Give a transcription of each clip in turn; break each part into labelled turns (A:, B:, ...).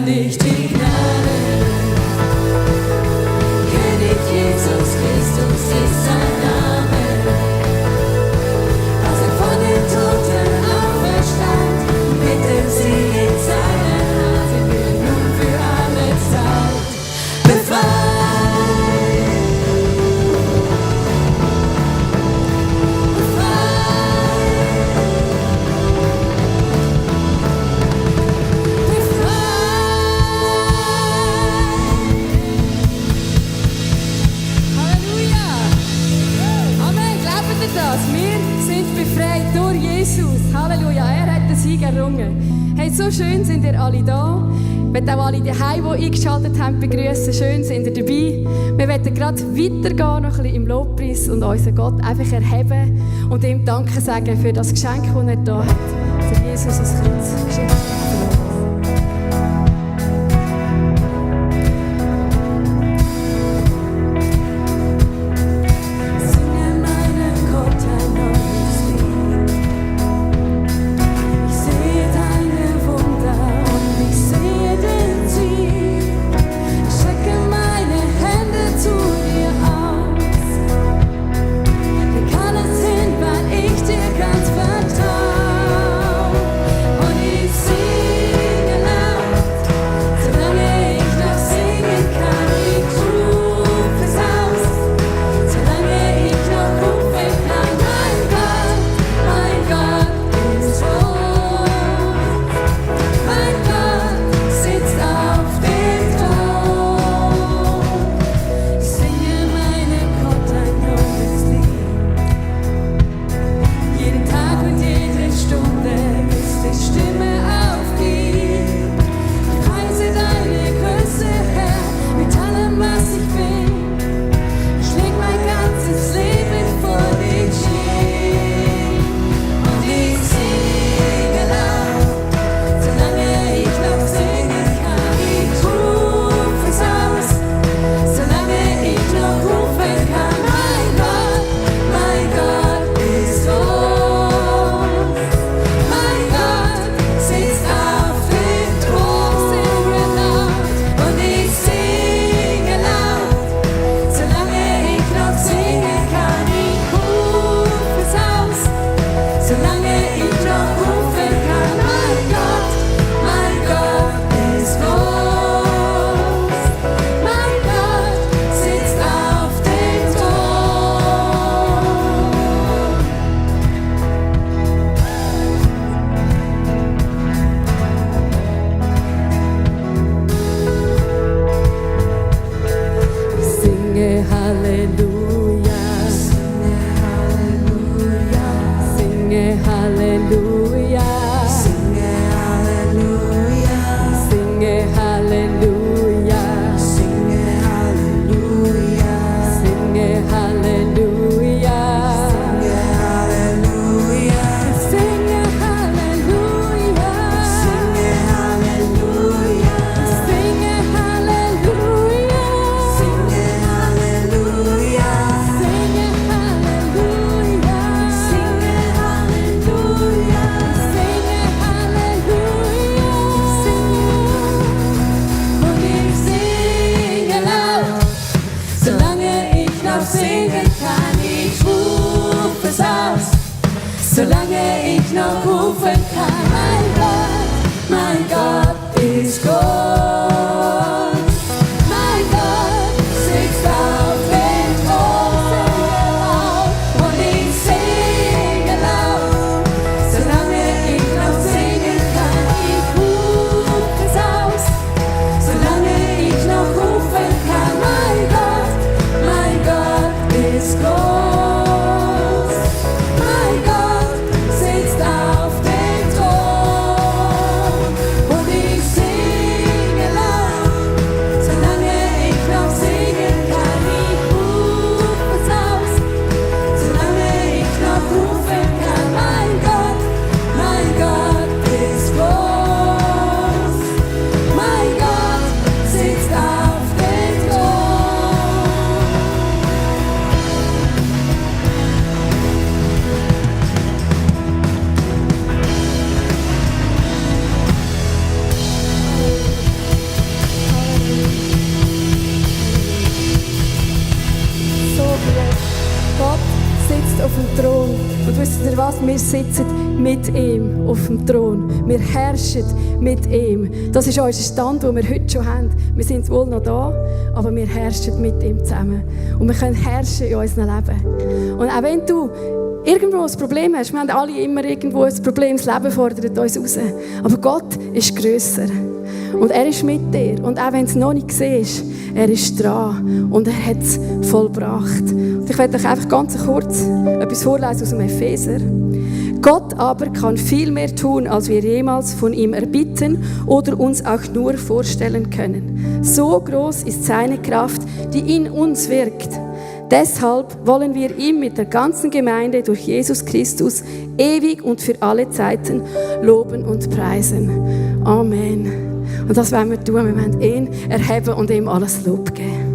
A: herrlich die Gnade. König Jesus Christus ist sein Name. Als von den Toten auferstand, bitten sie in seine Hand, sind wir nun für alle Zeit befreit. Das. Wir sind befreit durch Jesus. Halleluja, er hat den Sieg errungen. Hey, so schön sind ihr alle da. Ich möchte auch alle daheim, die eingeschaltet haben, begrüßen. Schön sind ihr dabei. Wir werden gerade weitergehen, noch ein bisschen im Lobpreis und unseren Gott einfach erheben und ihm Danke sagen für das Geschenk, das er da hat. Für Jesus als Kreuz. Halleluja, heisst, wir sitzen mit ihm auf dem Thron. Wir herrschen mit ihm. Das ist unser Stand, den wir heute schon haben. Wir sind wohl noch da, aber wir herrschen mit ihm zusammen. Und wir können herrschen in unserem Leben. Und auch wenn du irgendwo ein Problem hast, wir haben alle immer irgendwo ein Problem, das Leben fordert uns raus. Aber Gott ist grösser. Und er ist mit dir. Und auch wenn du es noch nicht siehst, er ist dran. Und er hat es vollbracht. Und ich werde euch einfach ganz kurz etwas vorlesen aus dem Epheser. Gott aber kann viel mehr tun, als wir jemals von ihm erbitten oder uns auch nur vorstellen können. So groß ist seine Kraft, die in uns wirkt. Deshalb wollen wir ihm mit der ganzen Gemeinde durch Jesus Christus ewig und für alle Zeiten loben und preisen. Amen. Und das wollen wir tun. Wir wollen ihn erheben und ihm alles Lob geben.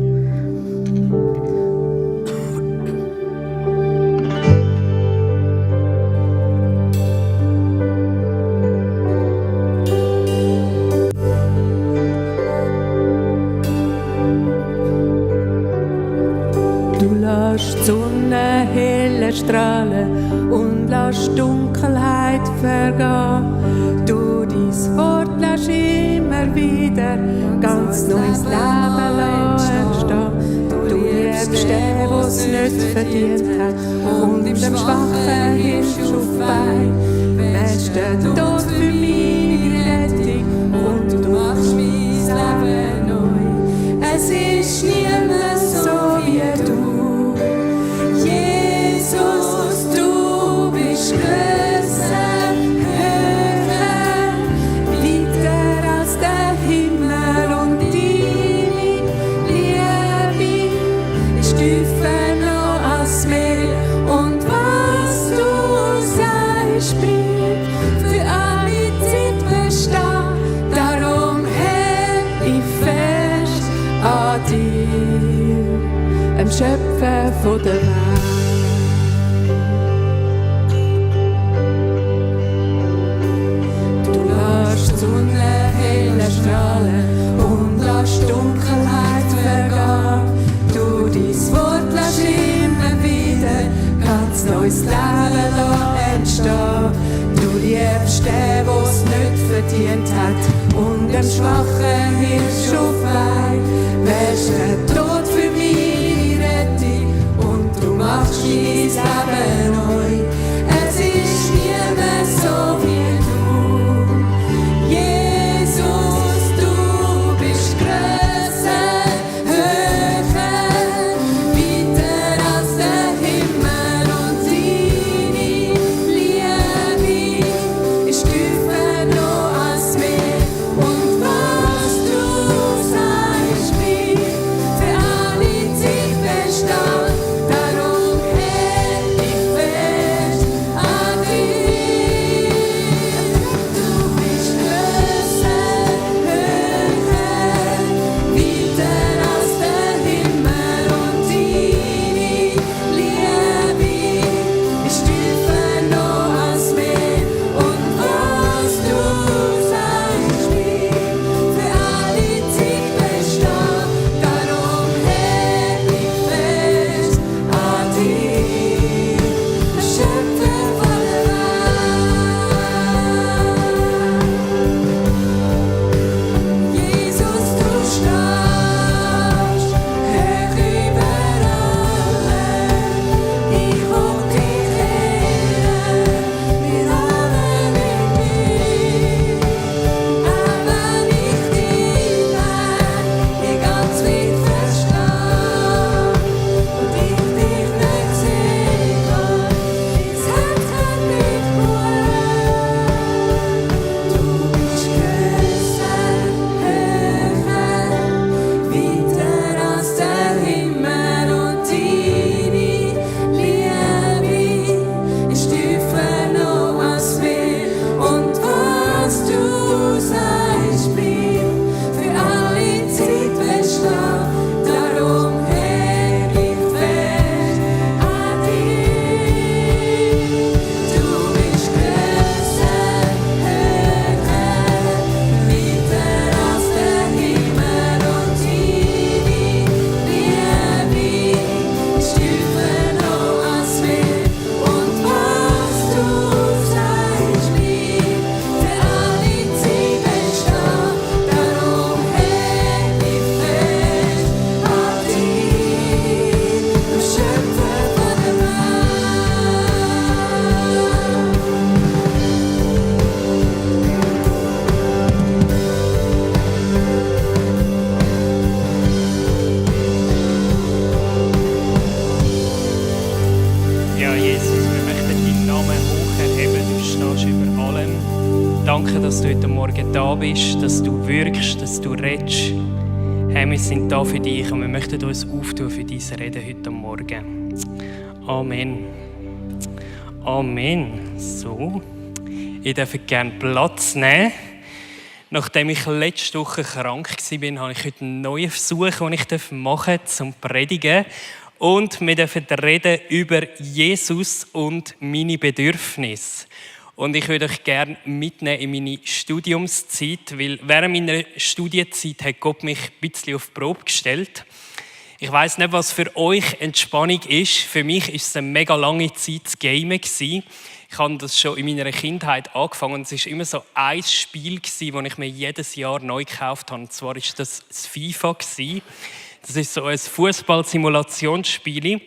B: Die Sonne helle strahlen und lass Dunkelheit vergehen. Du dein Wort lässt immer wieder ganz neues Leben entstehen. Du liebst den, der es nicht verdient hat, und im Schwachen hilfst du auf Bein. Wählst den Tod für meine Rettung und du machst mein Leben neu. Es ist niemand so wie du. Größer, höher, weiter als der Himmel, und deine Liebe ist tiefer noch als Meer. Und was du sagst, bleibt für alle Zeit bestehen. Darum hält ich fest an dir, dem Schöpfer von der Welt. Und lass Dunkelheit vergehen. Du dein Wort lässt immer wieder ganz neues Leben entstehen. Du liebst den, der es nicht verdient hat, und dem Schwachen hilfst du auf Weih. Wählst den Tod für meine Rettung und du machst mein Leben neu. Es ist niemand so wie du, Jesus. Für alle Zeit bestehen, darum hält ich fest
C: danke, dass du heute Morgen da bist, dass du wirkst, dass du redest. Herr, wir sind da für dich und wir möchten uns auftun für diese Rede heute Morgen. Amen. Amen. So, ich darf gerne Platz nehmen. Nachdem ich letzte Woche krank war, habe ich heute einen neuen Versuch, den ich machen darf, zum Predigen. Und wir dürfen reden über Jesus und meine Bedürfnisse. Und ich würde euch gerne mitnehmen in meine Studiumszeit, weil während meiner Studienzeit hat Gott mich ein bisschen auf die Probe gestellt. Ich weiss nicht, was für euch Entspannung ist. Für mich war es eine mega lange Zeit zu gamen. Ich habe das schon in meiner Kindheit angefangen und es war immer so ein Spiel, das ich mir jedes Jahr neu gekauft habe. Und zwar war das FIFA. Das ist so ein Fußball-Simulationsspiel.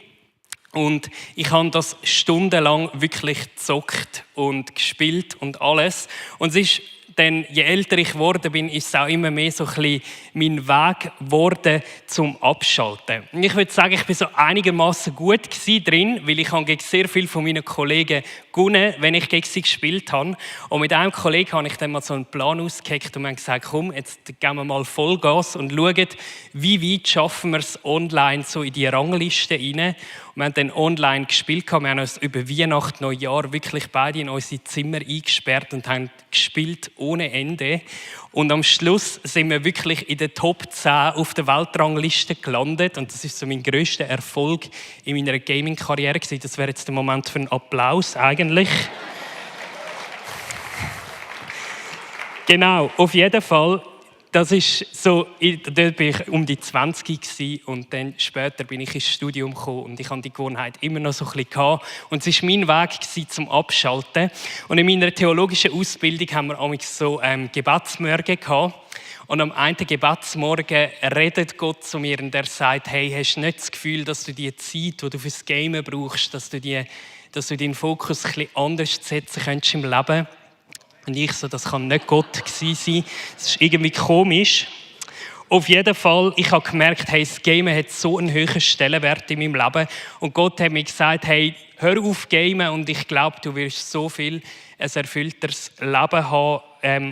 C: Und ich habe das stundenlang wirklich gezockt und gespielt und alles. Und es ist dann, je älter ich geworden bin, ist es auch immer mehr so ein bisschen mein Weg geworden zum Abschalten. Und ich würde sagen, ich war so einigermaßen gut drin, weil ich gegen sehr viele von meinen Kollegen gewonnen, wenn ich gegen sie gespielt habe. Und mit einem Kollegen habe ich dann mal so einen Plan ausgeheckt und wir haben gesagt, komm, jetzt geben wir mal Vollgas und schauen, wie weit schaffen wir es online so in die Rangliste rein. Und wir haben dann online gespielt. Wir haben uns über Weihnachten, Neujahr wirklich beide in unsere Zimmer eingesperrt und haben gespielt ohne Ende. Und am Schluss sind wir wirklich in den Top 10 auf der Weltrangliste gelandet. Und das ist so mein grösster Erfolg in meiner Gaming-Karriere gewesen. Das wäre jetzt der Moment für einen Applaus eigentlich. Genau, auf jeden Fall. Das ist so, dort war ich um die 20 gewesen, und dann später bin ich ins Studium gekommen und ich hatte die Gewohnheit immer noch so ein bisschen gehabt. Und es war mein Weg zum Abschalten. Und in meiner theologischen Ausbildung haben wir amigs so Gebetsmorgen gehabt. Und am einen Gebetsmorgen redet Gott zu mir und er sagt, hey, hast du nicht das Gefühl, dass du die Zeit, die du fürs Gamen brauchst, dass du deinen Fokus ein bisschen anders setzen könntest im Leben? Und ich so, das kann nicht Gott gewesen sein. Das ist irgendwie komisch. Auf jeden Fall, ich habe gemerkt, hey, das Gamen hat so einen hohen Stellenwert in meinem Leben. Und Gott hat mir gesagt, hey, hör auf Gamen und ich glaube, du wirst so viel ein erfüllteres Leben haben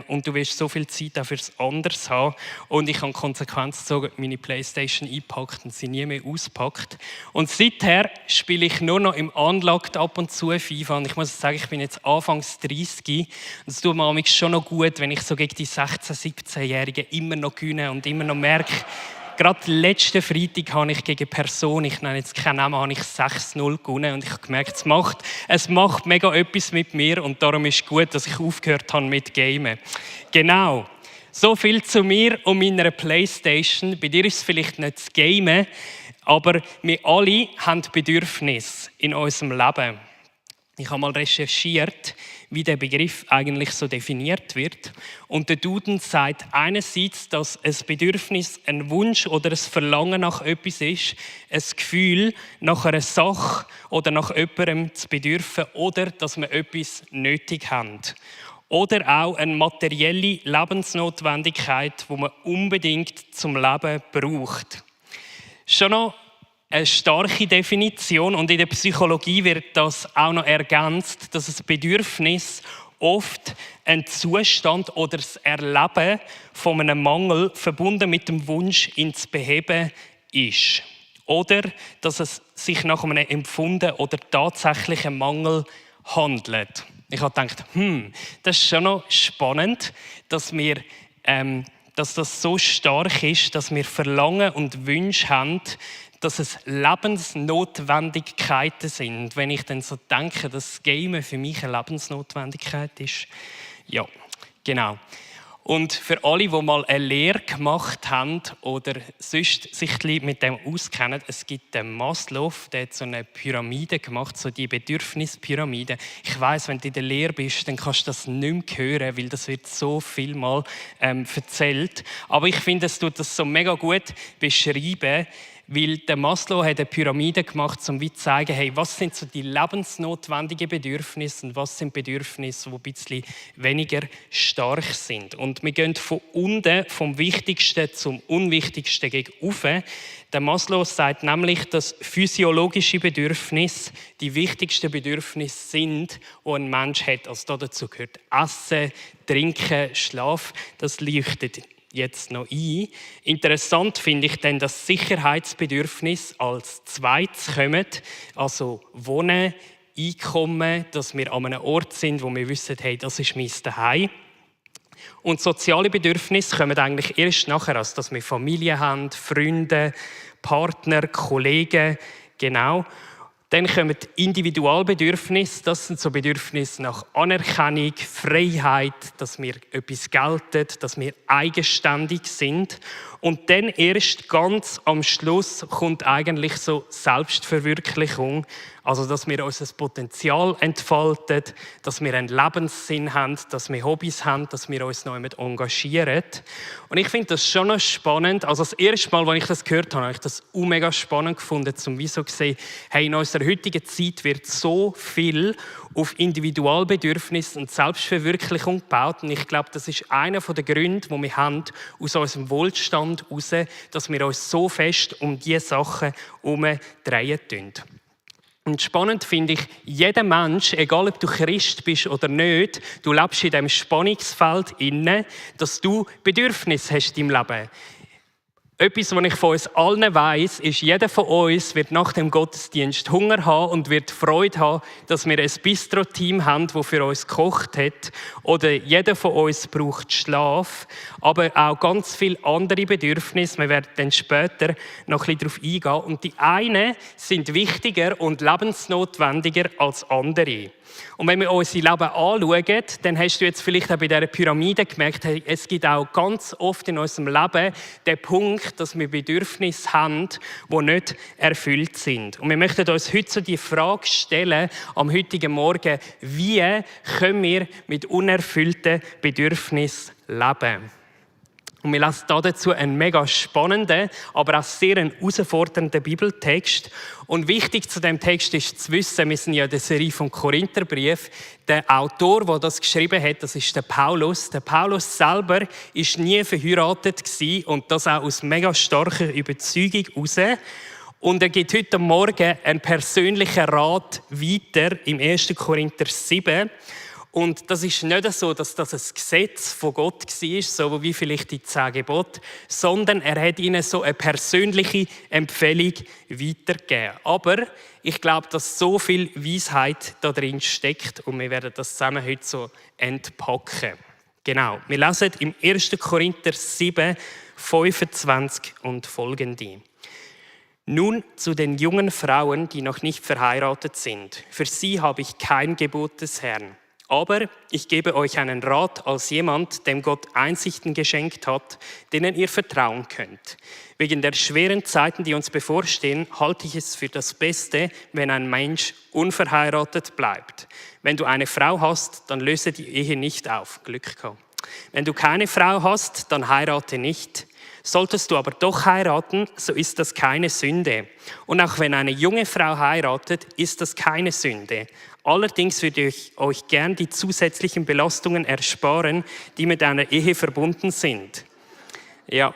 C: und du wirst so viel Zeit auch fürs Anderes haben. Und ich habe Konsequenz gezogen, meine Playstation eingepackt und sie nie mehr auspackt. Und seither spiele ich nur noch im Unlocked ab und zu FIFA. Und ich muss sagen, ich bin jetzt Anfangs 30. Und es tut mir manchmal schon noch gut, wenn ich so gegen die 16-, 17-Jährigen immer noch gewinne und immer noch merke, gerade letzten Freitag habe ich gegen Person, ich nenne jetzt keinen Namen, habe ich 6-0 gewonnen und ich habe gemerkt, es macht mega etwas mit mir und darum ist es gut, dass ich aufgehört habe mit Gamen. Genau, so viel zu mir und meiner Playstation. Bei dir ist es vielleicht nicht das Gamen, aber wir alle haben Bedürfnisse in unserem Leben. Ich habe mal recherchiert, wie der Begriff eigentlich so definiert wird. Und der Duden sagt einerseits, dass ein Bedürfnis ein Wunsch oder ein Verlangen nach etwas ist, ein Gefühl nach einer Sache oder nach jemandem zu bedürfen oder dass wir etwas nötig haben. Oder auch eine materielle Lebensnotwendigkeit, die man unbedingt zum Leben braucht. Schon noch eine starke Definition und in der Psychologie wird das auch noch ergänzt, dass ein Bedürfnis oft ein Zustand oder das Erleben von einem Mangel verbunden mit dem Wunsch, ihn zu beheben ist. Oder dass es sich nach einem empfundenen oder tatsächlichen Mangel handelt. Ich habe gedacht, das ist schon noch spannend, dass das so stark ist, dass wir Verlangen und Wünsche haben, dass es Lebensnotwendigkeiten sind. Wenn ich dann so denke, dass das Gamen für mich eine Lebensnotwendigkeit ist. Ja, genau. Und für alle, die mal eine Lehre gemacht haben oder sonst sich mit dem auskennen, es gibt den Maslow, der hat so eine Pyramide gemacht, so die Bedürfnispyramide. Ich weiss, wenn du in der Lehre bist, dann kannst du das nicht mehr hören, weil das wird so viel mal erzählt. Aber ich finde, es tut das so mega gut beschreiben, weil der Maslow hat eine Pyramide gemacht, um zu zeigen, hey, was sind so die lebensnotwendigen Bedürfnisse und was sind Bedürfnisse, die ein bisschen weniger stark sind. Und wir gehen von unten, vom Wichtigsten zum Unwichtigsten gegen oben. Der Maslow sagt nämlich, dass physiologische Bedürfnisse die wichtigsten Bedürfnisse sind, die ein Mensch hat. Also dazu gehört Essen, Trinken, Schlaf. Das leuchtet jetzt noch ein. Interessant finde ich dann, dass Sicherheitsbedürfnisse als zweites kommen. Also Wohnen, Einkommen, dass wir an einem Ort sind, wo wir wissen, hey, das ist mein Zuhause. Und soziale Bedürfnisse kommen eigentlich erst nachher, als dass wir Familie haben, Freunde, Partner, Kollegen, genau. Dann kommen die Individualbedürfnisse, das sind so Bedürfnisse nach Anerkennung, Freiheit, dass wir etwas gelten, dass wir eigenständig sind. Und dann erst ganz am Schluss kommt eigentlich so Selbstverwirklichung, also dass wir unser Potenzial entfalten, dass wir einen Lebenssinn haben, dass wir Hobbys haben, dass wir uns noch jemand engagieren. Und ich finde das schon noch spannend. Also das erste Mal, als ich das gehört habe ich das mega spannend gefunden, um wieso zu sehen, hey, in unserer heutigen Zeit wird so viel auf Individualbedürfnisse und Selbstverwirklichung gebaut. Und ich glaube, das ist einer der Gründe, die wir haben, aus unserem Wohlstand heraus, dass wir uns so fest um diese Sachen herumdrehen. Und spannend finde ich, jeder Mensch, egal ob du Christ bist oder nicht, du lebst in diesem Spannungsfeld inne, dass du Bedürfnisse hast in deinem Leben. Etwas, was ich von uns allen weiss, ist, jeder von uns wird nach dem Gottesdienst Hunger haben und wird Freude haben, dass wir ein Bistro-Team haben, das für uns gekocht hat. Oder jeder von uns braucht Schlaf, aber auch ganz viele andere Bedürfnisse. Wir werden dann später noch ein bisschen darauf eingehen. Und die einen sind wichtiger und lebensnotwendiger als andere. Und wenn wir unser Leben anschauen, dann hast du jetzt vielleicht auch bei dieser Pyramide gemerkt, hey, es gibt auch ganz oft in unserem Leben den Punkt, dass wir Bedürfnisse haben, die nicht erfüllt sind. Und wir möchten uns heute so die Frage stellen, am heutigen Morgen, wie können wir mit unerfüllten Bedürfnissen leben? Und wir lesen dazu einen mega spannenden, aber auch sehr herausfordernden Bibeltext. Und wichtig zu diesem Text ist zu wissen, wir sind ja in der Serie vom Korintherbrief. Der Autor, der das geschrieben hat, das ist der Paulus. Der Paulus selber war nie verheiratet und das auch aus mega starker Überzeugung heraus. Und er gibt heute Morgen einen persönlichen Rat weiter im 1. Korinther 7. Und das ist nicht so, dass das ein Gesetz von Gott war, so wie vielleicht die 10 Gebote, sondern er hat ihnen so eine persönliche Empfehlung weitergegeben. Aber ich glaube, dass so viel Weisheit da drin steckt und wir werden das zusammen heute so entpacken. Genau, wir lesen im 1. Korinther 7, 25 und folgende. Nun zu den jungen Frauen, die noch nicht verheiratet sind. Für sie habe ich kein Gebot des Herrn. Aber ich gebe euch einen Rat als jemand, dem Gott Einsichten geschenkt hat, denen ihr vertrauen könnt. Wegen der schweren Zeiten, die uns bevorstehen, halte ich es für das Beste, wenn ein Mensch unverheiratet bleibt. Wenn du eine Frau hast, dann löse die Ehe nicht auf. Glück gehabt. Wenn du keine Frau hast, dann heirate nicht. Solltest du aber doch heiraten, so ist das keine Sünde. Und auch wenn eine junge Frau heiratet, ist das keine Sünde. Allerdings würde ich euch gern die zusätzlichen Belastungen ersparen, die mit einer Ehe verbunden sind. Ja,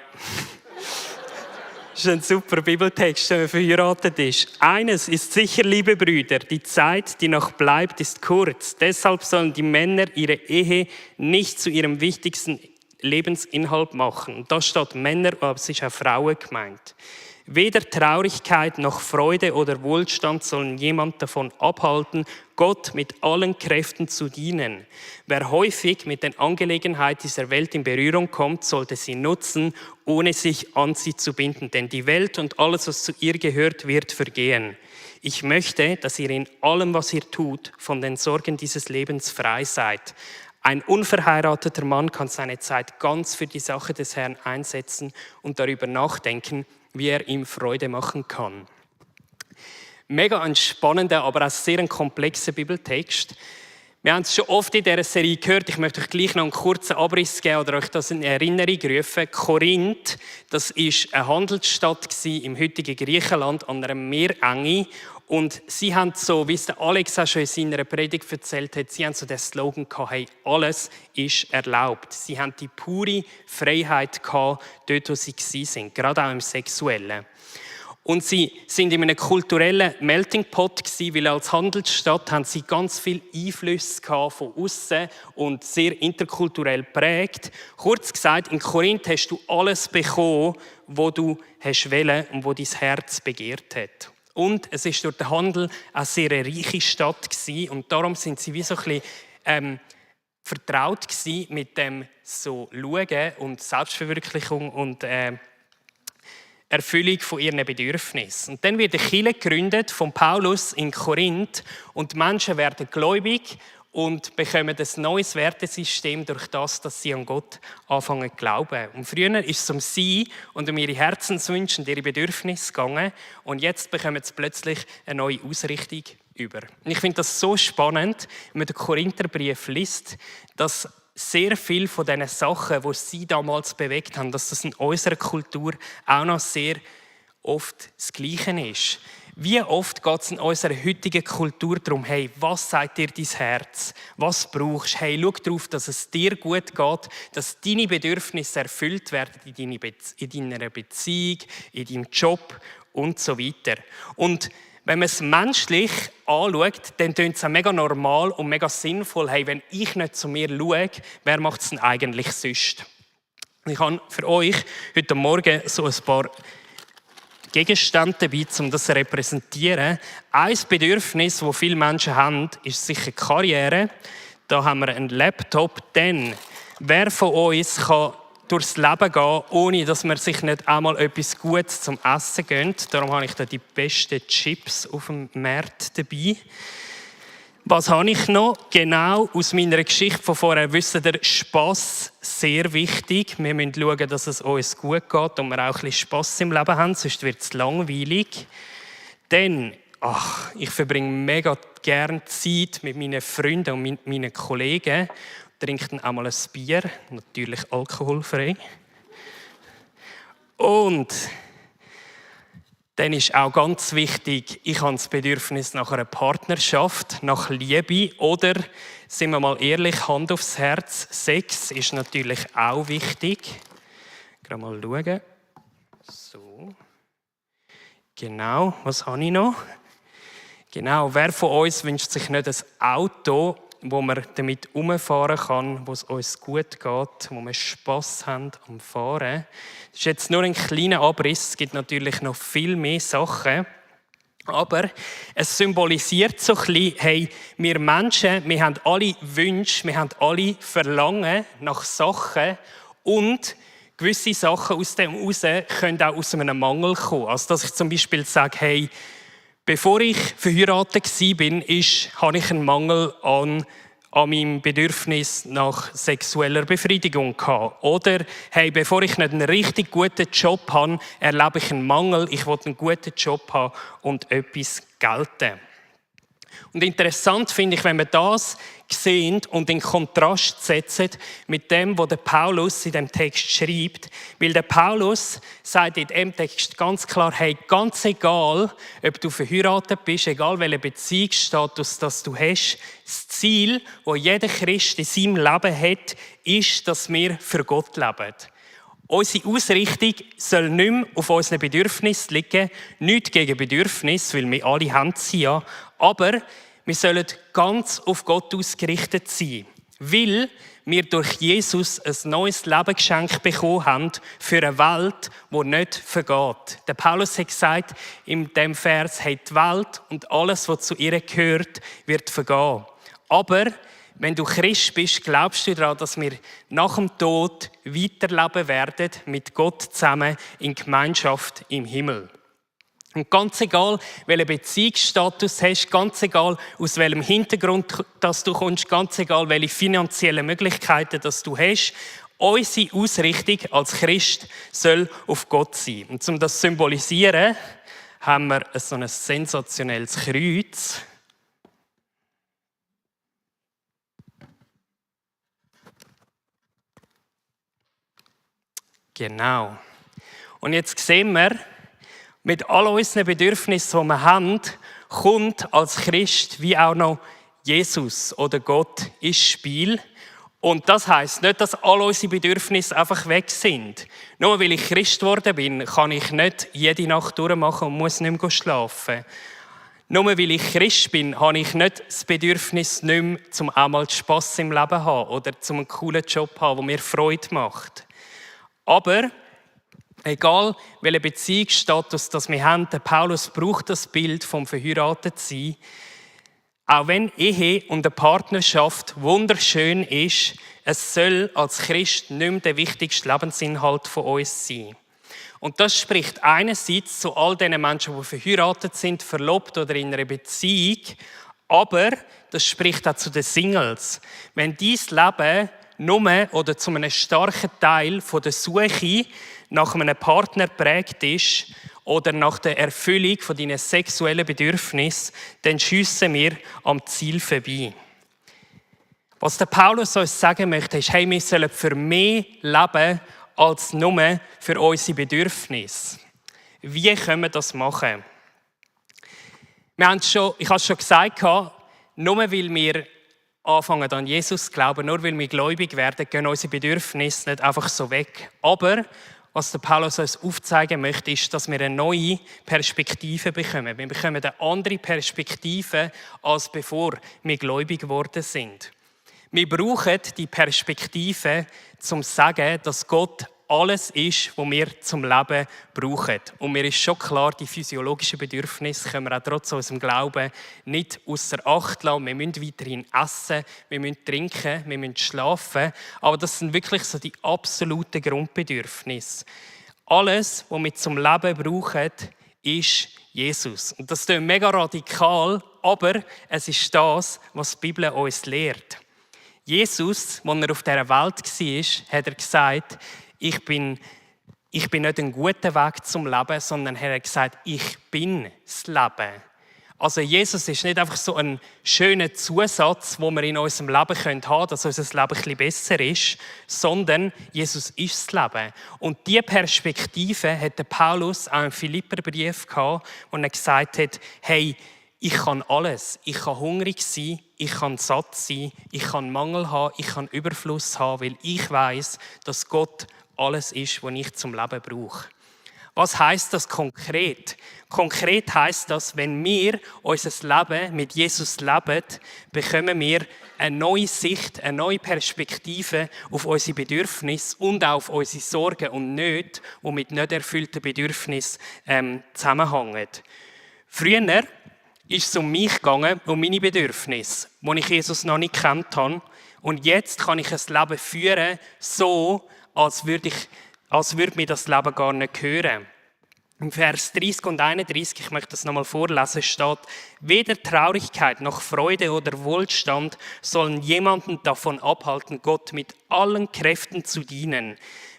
C: das ist ein super Bibeltext, wenn man verheiratet ist. Eines ist sicher, liebe Brüder, die Zeit, die noch bleibt, ist kurz. Deshalb sollen die Männer ihre Ehe nicht zu ihrem wichtigsten Lebensinhalt machen. Da steht Männer, aber es ist auch Frauen gemeint. Weder Traurigkeit noch Freude oder Wohlstand sollen jemand davon abhalten, Gott mit allen Kräften zu dienen. Wer häufig mit den Angelegenheiten dieser Welt in Berührung kommt, sollte sie nutzen, ohne sich an sie zu binden. Denn die Welt und alles, was zu ihr gehört, wird vergehen. Ich möchte, dass ihr in allem, was ihr tut, von den Sorgen dieses Lebens frei seid. Ein unverheirateter Mann kann seine Zeit ganz für die Sache des Herrn einsetzen und darüber nachdenken, wie er ihm Freude machen kann. Mega ein spannender, aber auch sehr ein komplexer Bibeltext. Wir haben es schon oft in dieser Serie gehört. Ich möchte euch gleich noch einen kurzen Abriss geben oder euch das in Erinnerung rufen. Korinth, das war eine Handelsstadt im heutigen Griechenland an einer Meerenge. Und sie haben so, wie es der Alex auch schon in seiner Predigt erzählt hat, sie haben so den Slogan gehabt, hey, alles ist erlaubt. Sie haben die pure Freiheit gehabt, dort, wo sie waren, gerade auch im Sexuellen. Und sie sind in einem kulturellen Melting Pot gewesen, weil als Handelsstadt haben sie ganz viel Einflüsse gehabt von außen und sehr interkulturell prägt. Kurz gesagt, in Korinth hast du alles bekommen, was du hast wollen und was dein Herz begehrt hat. Und es ist durch den Handel eine sehr reiche Stadt gewesen, und darum sind sie wie so ein bisschen vertraut gewesen mit dem so Schauen und Selbstverwirklichung und Erfüllung von ihren Bedürfnissen. Und dann wird eine Kirche gegründet von Paulus in Korinth und die Menschen werden gläubig und bekommen ein neues Wertesystem durch das, dass sie an Gott anfangen zu glauben. Und früher ist es um sie und um ihre Herzenswünsche und ihre Bedürfnisse gegangen und jetzt bekommen sie plötzlich eine neue Ausrichtung über. Und ich finde das so spannend, wenn man den Korintherbrief liest, dass sehr viel von diesen Sachen, die sie damals bewegt haben, dass das in unserer Kultur auch noch sehr oft das Gleiche ist. Wie oft geht es in unserer heutigen Kultur darum, hey, was sagt dir dein Herz? Was brauchst du? Hey, schau darauf, dass es dir gut geht, dass deine Bedürfnisse erfüllt werden in deiner Beziehung, in deinem Job und so weiter. Und wenn man es menschlich anschaut, dann klingt es auch mega normal und mega sinnvoll. Hey, wenn ich nicht zu mir schaue, wer macht es denn eigentlich sonst? Ich habe für euch heute Morgen so ein paar Gegenstände dabei, um das zu repräsentieren. Ein Bedürfnis, das viele Menschen haben, ist sicher Karriere. Da haben wir einen Laptop. Denn wer von uns kann durchs Leben gehen, ohne dass man sich nicht einmal etwas Gutes zum Essen gönnt? Darum habe ich da die besten Chips auf dem Markt dabei. Was habe ich noch? Genau aus meiner Geschichte von vorher wissen ihr, Spass sehr wichtig. Wir müssen schauen, dass es uns gut geht und wir auch ein bisschen Spass im Leben haben, sonst wird es langweilig. Denn ich verbringe mega gerne Zeit mit meinen Freunden und mit meinen Kollegen. Trinke dann auch mal ein Bier, natürlich alkoholfrei. Und dann ist auch ganz wichtig, ich habe das Bedürfnis nach einer Partnerschaft, nach Liebe oder, sind wir mal ehrlich, Hand aufs Herz, Sex ist natürlich auch wichtig. Gerade mal schauen. So. Genau, was habe ich noch? Genau, wer von uns wünscht sich nicht ein Auto, wo man damit herumfahren kann, wo es uns gut geht, wo wir Spass haben am Fahren. Das ist jetzt nur ein kleiner Abriss, es gibt natürlich noch viel mehr Sachen. Aber es symbolisiert so ein bisschen, hey, wir Menschen, wir haben alle Wünsche, wir haben alle Verlangen nach Sachen und gewisse Sachen aus dem heraus können auch aus einem Mangel kommen. Also dass ich zum Beispiel sage, hey, bevor ich verheiratet war, hatte ich einen Mangel an meinem Bedürfnis nach sexueller Befriedigung gehabt. Oder, hey, bevor ich nicht einen richtig guten Job habe, erlebe ich einen Mangel. Ich will einen guten Job haben und etwas gelten. Und interessant finde ich, wenn wir das sehen und in Kontrast setzen mit dem, was der Paulus in dem Text schreibt. Weil der Paulus sagt in dem Text ganz klar, hey, ganz egal, ob du verheiratet bist, egal welchen Beziehungsstatus das du hast, das Ziel, das jeder Christ in seinem Leben hat, ist, dass wir für Gott leben. Unsere Ausrichtung soll nicht mehr auf unseren Bedürfnissen liegen, nicht gegen Bedürfnisse, weil wir alle haben sie ja, aber wir sollen ganz auf Gott ausgerichtet sein, weil wir durch Jesus ein neues Lebensgeschenk bekommen haben für eine Welt, die nicht vergeht. Der Paulus hat gesagt in dem Vers, hey, die Welt und alles, was zu ihr gehört, wird vergehen. Aber wenn du Christ bist, glaubst du daran, dass wir nach dem Tod weiterleben werden mit Gott zusammen in Gemeinschaft im Himmel. Und ganz egal, welchen Beziehungsstatus du hast, ganz egal, aus welchem Hintergrund dass du kommst, ganz egal, welche finanziellen Möglichkeiten dass du hast, unsere Ausrichtung als Christ soll auf Gott sein. Und um das zu symbolisieren, haben wir so ein sensationelles Kreuz. Genau. Und jetzt sehen wir, mit all unseren Bedürfnissen, die wir haben, kommt als Christ wie auch noch Jesus oder Gott ins Spiel. Und das heisst nicht, dass all unsere Bedürfnisse einfach weg sind. Nur weil ich Christ geworden bin, kann ich nicht jede Nacht durchmachen und muss nicht mehr schlafen. Nur weil ich Christ bin, habe ich nicht das Bedürfnis, nicht mehr zum einmal Spass im Leben zu haben oder zum einen coolen Job zu haben, der mir Freude macht. Aber egal welchen Beziehungsstatus das wir haben, der Paulus braucht das Bild vom Verheiratetsein. Auch wenn Ehe und eine Partnerschaft wunderschön ist, es soll als Christ nicht mehr der wichtigste Lebensinhalt von uns sein. Und das spricht einerseits zu all den Menschen, die verheiratet sind, verlobt oder in einer Beziehung, aber das spricht auch zu den Singles. Wenn dein Leben nur oder zu einem starken Teil von der Suche nach einem Partner geprägt ist oder nach der Erfüllung von deinen sexuellen Bedürfnissen, dann schiessen wir am Ziel vorbei. Was der Paulus uns sagen möchte, ist, hey, wir sollen für mehr leben als nur für unsere Bedürfnisse. Wie können wir das machen? Ich habe es schon gesagt, nur weil wir anfangen an Jesus zu glauben, nur weil wir gläubig werden, gehen unsere Bedürfnisse nicht einfach so weg. Aber was der Paulus uns aufzeigen möchte, ist, dass wir eine neue Perspektive bekommen. Wir bekommen eine andere Perspektive, als bevor wir gläubig geworden sind. Wir brauchen die Perspektive, um zu sagen, dass Gott alles ist, was wir zum Leben brauchen. Und mir ist schon klar, die physiologischen Bedürfnisse können wir auch trotz unserem Glauben nicht außer Acht lassen. Wir müssen weiterhin essen, wir müssen trinken, wir müssen schlafen. Aber das sind wirklich so die absoluten Grundbedürfnisse. Alles, was wir zum Leben brauchen, ist Jesus. Und das klingt mega radikal, aber es ist das, was die Bibel uns lehrt. Jesus, als er auf dieser Welt war, hat er gesagt, ich bin nicht ein guter Weg zum Leben, sondern er hat gesagt, ich bin das Leben. Also Jesus ist nicht einfach so ein schöner Zusatz, den wir in unserem Leben haben können, dass unser Leben ein bisschen besser ist, sondern Jesus ist das Leben. Und diese Perspektive hat der Paulus auch im Philipperbrief gehabt, wo er gesagt hat, hey, ich kann alles. Ich kann hungrig sein, ich kann satt sein, ich kann Mangel haben, ich kann Überfluss haben, weil ich weiss, dass Gott alles ist, was ich zum Leben brauche. Was heisst das konkret? Konkret heisst das, wenn wir unser Leben mit Jesus leben, bekommen wir eine neue Sicht, eine neue Perspektive auf unsere Bedürfnisse und auch auf unsere Sorgen und Nöte, die mit nicht erfüllten Bedürfnissen zusammenhängen. Früher ist es um mich gegangen, um meine Bedürfnisse, die ich Jesus noch nicht gekannt habe. Und jetzt kann ich ein Leben führen, so, als würde mir das Leben gar nicht gehören. Im Vers 30 und 31, ich möchte das nochmal vorlesen, steht, weder Traurigkeit noch Freude oder Wohlstand sollen jemanden davon abhalten, Gott mit allen Kräften zu dienen.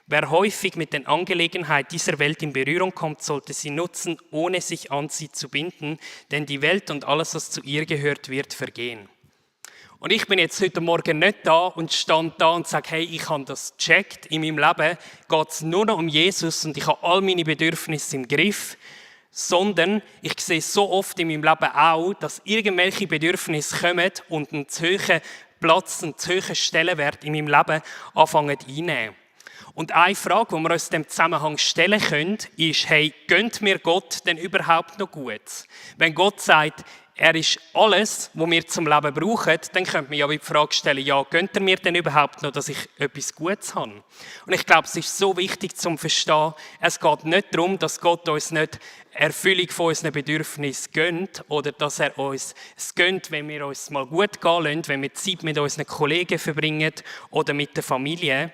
C: Wer häufig mit den Angelegenheiten dieser Welt in Berührung kommt, sollte sie nutzen, ohne sich an sie zu binden, denn die Welt und alles, was zu ihr gehört, wird vergehen. Und ich bin jetzt heute Morgen nicht da und stand da und sage, hey, ich habe das gecheckt. In meinem Leben geht es nur noch um Jesus und ich habe all meine Bedürfnisse im Griff. Sondern ich sehe so oft in meinem Leben auch, dass irgendwelche Bedürfnisse kommen und einen zu hohen Platz, einen zu hohen Stellenwert in meinem Leben anfangen einzunehmen. Und eine Frage, die wir uns in diesem Zusammenhang stellen können, ist, hey, gönnt mir Gott denn überhaupt noch gut? Wenn Gott sagt, er ist alles, was wir zum Leben brauchen, dann könnte man ja die Frage stellen, ja, gönnt er mir denn überhaupt noch, dass ich etwas Gutes habe? Und ich glaube, es ist so wichtig zu verstehen, es geht nicht darum, dass Gott uns nicht Erfüllung von unseren Bedürfnissen gönnt oder dass er uns es gönnt, wenn wir uns mal gut gehen lassen, wenn wir Zeit mit unseren Kollegen verbringen oder mit der Familie.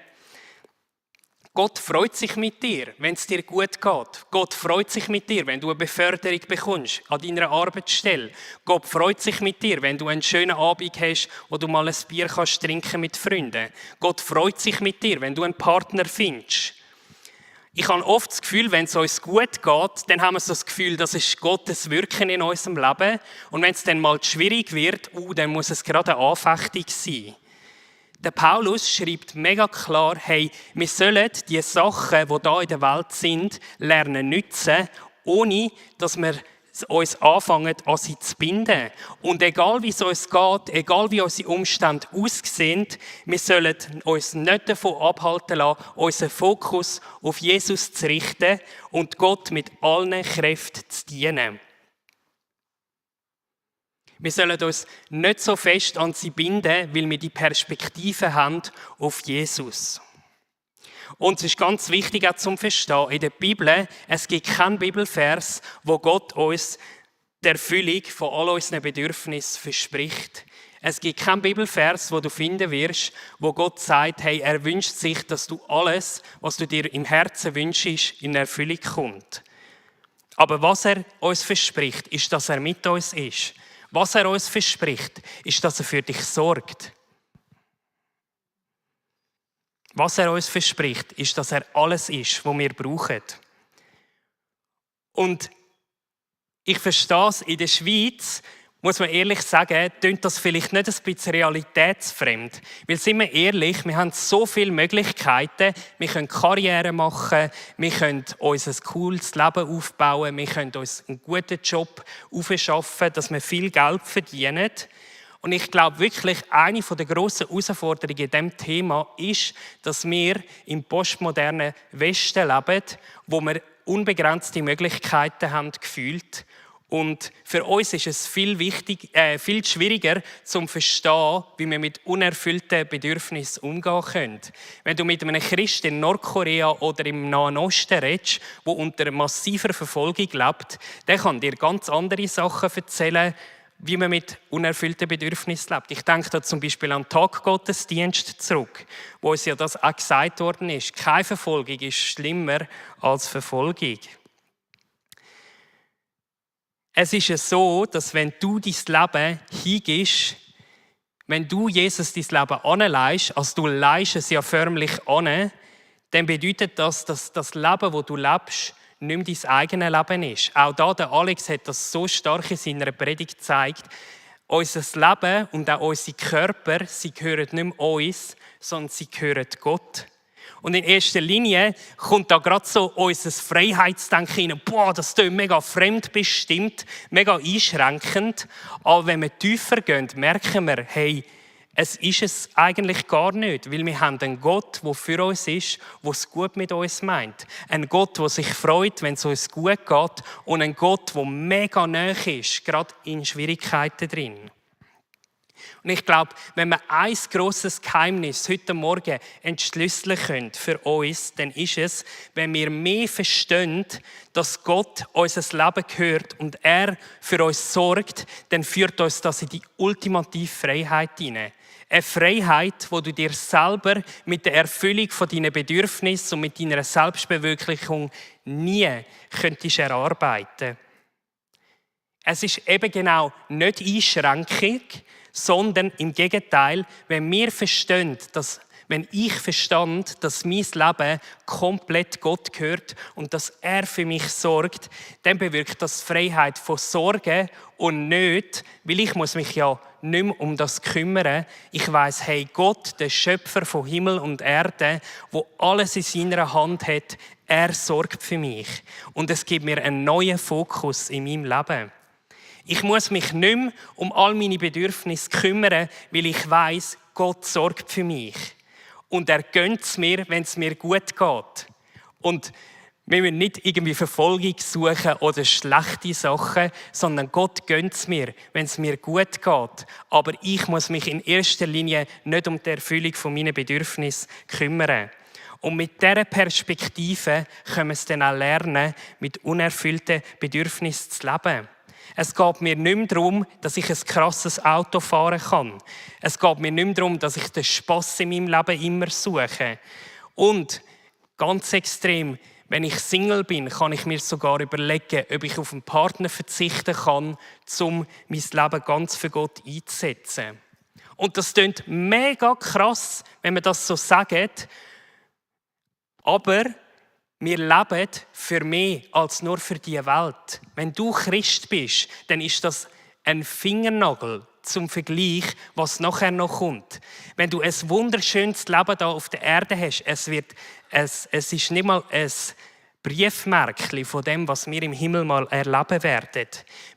C: Gott freut sich mit dir, wenn es dir gut geht. Gott freut sich mit dir, wenn du eine Beförderung bekommst an deiner Arbeitsstelle. Gott freut sich mit dir, wenn du einen schönen Abend hast, wo du mal ein Bier kannst trinken mit Freunden. Gott freut sich mit dir, wenn du einen Partner findest. Ich habe oft das Gefühl, wenn es uns gut geht, dann haben wir so das Gefühl, das ist Gottes Wirken in unserem Leben. Und wenn es dann mal schwierig wird, dann muss es gerade eine Anfechtung sein. Der Paulus schreibt mega klar, hey, wir sollen die Sachen, die hier in der Welt sind, lernen nützen, ohne dass wir uns anfangen, an sie zu binden. Und egal wie es uns geht, egal wie unsere Umstände aussehen, wir sollen uns nicht davon abhalten lassen, unseren Fokus auf Jesus zu richten und Gott mit allen Kräften zu dienen. Wir sollen uns nicht so fest an sie binden, weil wir die Perspektive haben auf Jesus. Und es ist ganz wichtig auch zum Verstehen, in der Bibel, es gibt keinen Bibelvers, wo Gott uns die Erfüllung von all unseren Bedürfnissen verspricht. Es gibt keinen Bibelvers, wo du finden wirst, wo Gott sagt, hey, er wünscht sich, dass du alles, was du dir im Herzen wünschst, in Erfüllung kommt. Aber was er uns verspricht, ist, dass er mit uns ist. Was er uns verspricht, ist, dass er für dich sorgt. Was er uns verspricht, ist, dass er alles ist, was wir brauchen. Und ich verstehe es, in der Schweiz, muss man ehrlich sagen, tönt das vielleicht nicht ein bisschen realitätsfremd. Weil, sind wir ehrlich, wir haben so viele Möglichkeiten. Wir können Karriere machen, wir können uns ein cooles Leben aufbauen, wir können uns einen guten Job aufschaffen, dass wir viel Geld verdienen. Und ich glaube wirklich, eine der grossen Herausforderungen in diesem Thema ist, dass wir im postmodernen Westen leben, wo wir unbegrenzte Möglichkeiten haben gefühlt. Und für uns ist es viel schwieriger zu verstehen, wie wir mit unerfüllten Bedürfnissen umgehen können. Wenn du mit einem Christen in Nordkorea oder im Nahen Osten redest, der unter massiver Verfolgung lebt, der kann dir ganz andere Sachen erzählen, wie man mit unerfüllten Bedürfnissen lebt. Ich denke da zum Beispiel an den Tag Gottesdienst zurück, wo uns ja das auch gesagt worden ist. Keine Verfolgung ist schlimmer als Verfolgung. Es ist ja so, dass wenn du dein Leben hingibst, wenn du Jesus dein Leben anleihst, also du leihst es ja förmlich an, dann bedeutet das, dass das Leben, das du lebst, nicht mehr dein eigenes Leben ist. Auch da, der Alex hat das so stark in seiner Predigt gezeigt. Unser Leben und auch unsere Körper, sie gehören nicht mehr uns, sondern sie gehören Gott. Und in erster Linie kommt da gerade so unser Freiheitsdenken rein. Boah, das klingt mega fremdbestimmt, mega einschränkend. Aber wenn wir tiefer gehen, merken wir, hey, es ist es eigentlich gar nicht. Weil wir haben einen Gott, der für uns ist, der es gut mit uns meint. Ein Gott, der sich freut, wenn es uns gut geht. Und ein Gott, der mega nahe ist, gerade in Schwierigkeiten drin. Und ich glaube, wenn wir ein grosses Geheimnis heute Morgen entschlüsseln können für uns, dann ist es, wenn wir mehr verstehen, dass Gott unser Leben gehört und er für uns sorgt, dann führt uns das in die ultimative Freiheit hinein. Eine Freiheit, wo du dir selber mit der Erfüllung von deinen Bedürfnissen und mit deiner Selbstverwirklichung nie könntest erarbeiten. Es ist eben genau nicht Einschränkung, sondern im Gegenteil, wenn wir verstehen, wenn ich verstand, dass mein Leben komplett Gott gehört und dass er für mich sorgt, dann bewirkt das Freiheit von Sorgen und nicht, weil ich muss mich ja nicht mehr um das kümmern. Ich weiss, hey, Gott, der Schöpfer von Himmel und Erde, wo alles in seiner Hand hat, er sorgt für mich. Und es gibt mir einen neuen Fokus in meinem Leben. Ich muss mich nicht mehr um all meine Bedürfnisse kümmern, weil ich weiss, Gott sorgt für mich. Und er gönnt es mir, wenn es mir gut geht. Und wir müssen nicht irgendwie Verfolgung suchen oder schlechte Sachen, sondern Gott gönnt es mir, wenn es mir gut geht. Aber ich muss mich in erster Linie nicht um die Erfüllung meiner Bedürfnisse kümmern. Und mit dieser Perspektive können wir es dann auch lernen, mit unerfüllten Bedürfnissen zu leben. Es geht mir nicht mehr darum, dass ich ein krasses Auto fahren kann. Es geht mir nicht mehr darum, dass ich den Spass in meinem Leben immer suche. Und ganz extrem, wenn ich Single bin, kann ich mir sogar überlegen, ob ich auf einen Partner verzichten kann, um mein Leben ganz für Gott einzusetzen. Und das klingt mega krass, wenn man das so sagt. Aber wir leben für mehr als nur für diese Welt. Wenn du Christ bist, dann ist das ein Fingernagel zum Vergleich, was nachher noch kommt. Wenn du ein wunderschönes Leben hier auf der Erde hast, es ist nicht mal ein Briefmärkchen von dem, was wir im Himmel mal erleben werden.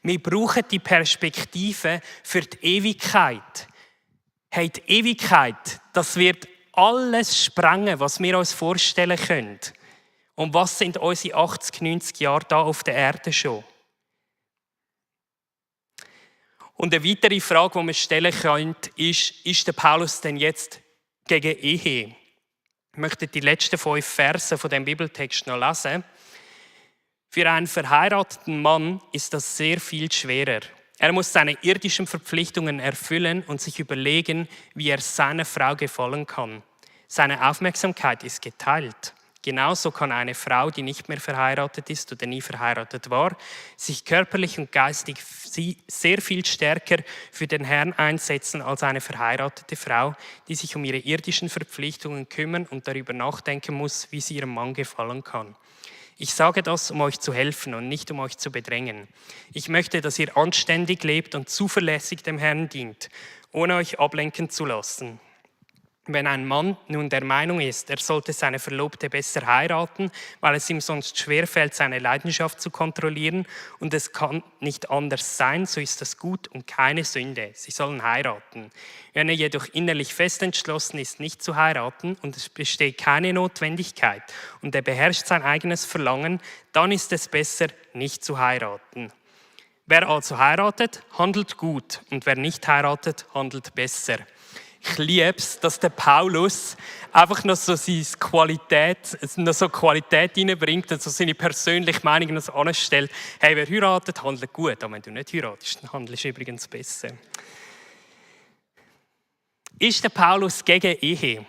C: Wir brauchen die Perspektive für die Ewigkeit. Hey, die Ewigkeit, das wird alles sprengen, was wir uns vorstellen können. Und was sind unsere 80, 90 Jahre da auf der Erde schon? Und eine weitere Frage, die man stellen könnte, ist der Paulus denn jetzt gegen Ehe? Ich möchte die letzten 5 Verse von dem Bibeltext noch lesen. Für einen verheirateten Mann ist das sehr viel schwerer. Er muss seine irdischen Verpflichtungen erfüllen und sich überlegen, wie er seiner Frau gefallen kann. Seine Aufmerksamkeit ist geteilt. Genauso kann eine Frau, die nicht mehr verheiratet ist oder nie verheiratet war, sich körperlich und geistig sehr viel stärker für den Herrn einsetzen als eine verheiratete Frau, die sich um ihre irdischen Verpflichtungen kümmern und darüber nachdenken muss, wie sie ihrem Mann gefallen kann. Ich sage das, um euch zu helfen und nicht um euch zu bedrängen. Ich möchte, dass ihr anständig lebt und zuverlässig dem Herrn dient, ohne euch ablenken zu lassen. Wenn ein Mann nun der Meinung ist, er sollte seine Verlobte besser heiraten, weil es ihm sonst schwerfällt, seine Leidenschaft zu kontrollieren und es kann nicht anders sein, so ist das gut und keine Sünde. Sie sollen heiraten. Wenn er jedoch innerlich fest entschlossen ist, nicht zu heiraten und es besteht keine Notwendigkeit und er beherrscht sein eigenes Verlangen, dann ist es besser, nicht zu heiraten. Wer also heiratet, handelt gut und wer nicht heiratet, handelt besser. Ich liebe es, dass der Paulus einfach noch so Qualität reinbringt und so seine persönliche Meinung noch so anstellt. Hey, wer heiratet, handelt gut. Aber wenn du nicht heiratest, dann handelst du übrigens besser. Ist der Paulus gegen Ehe?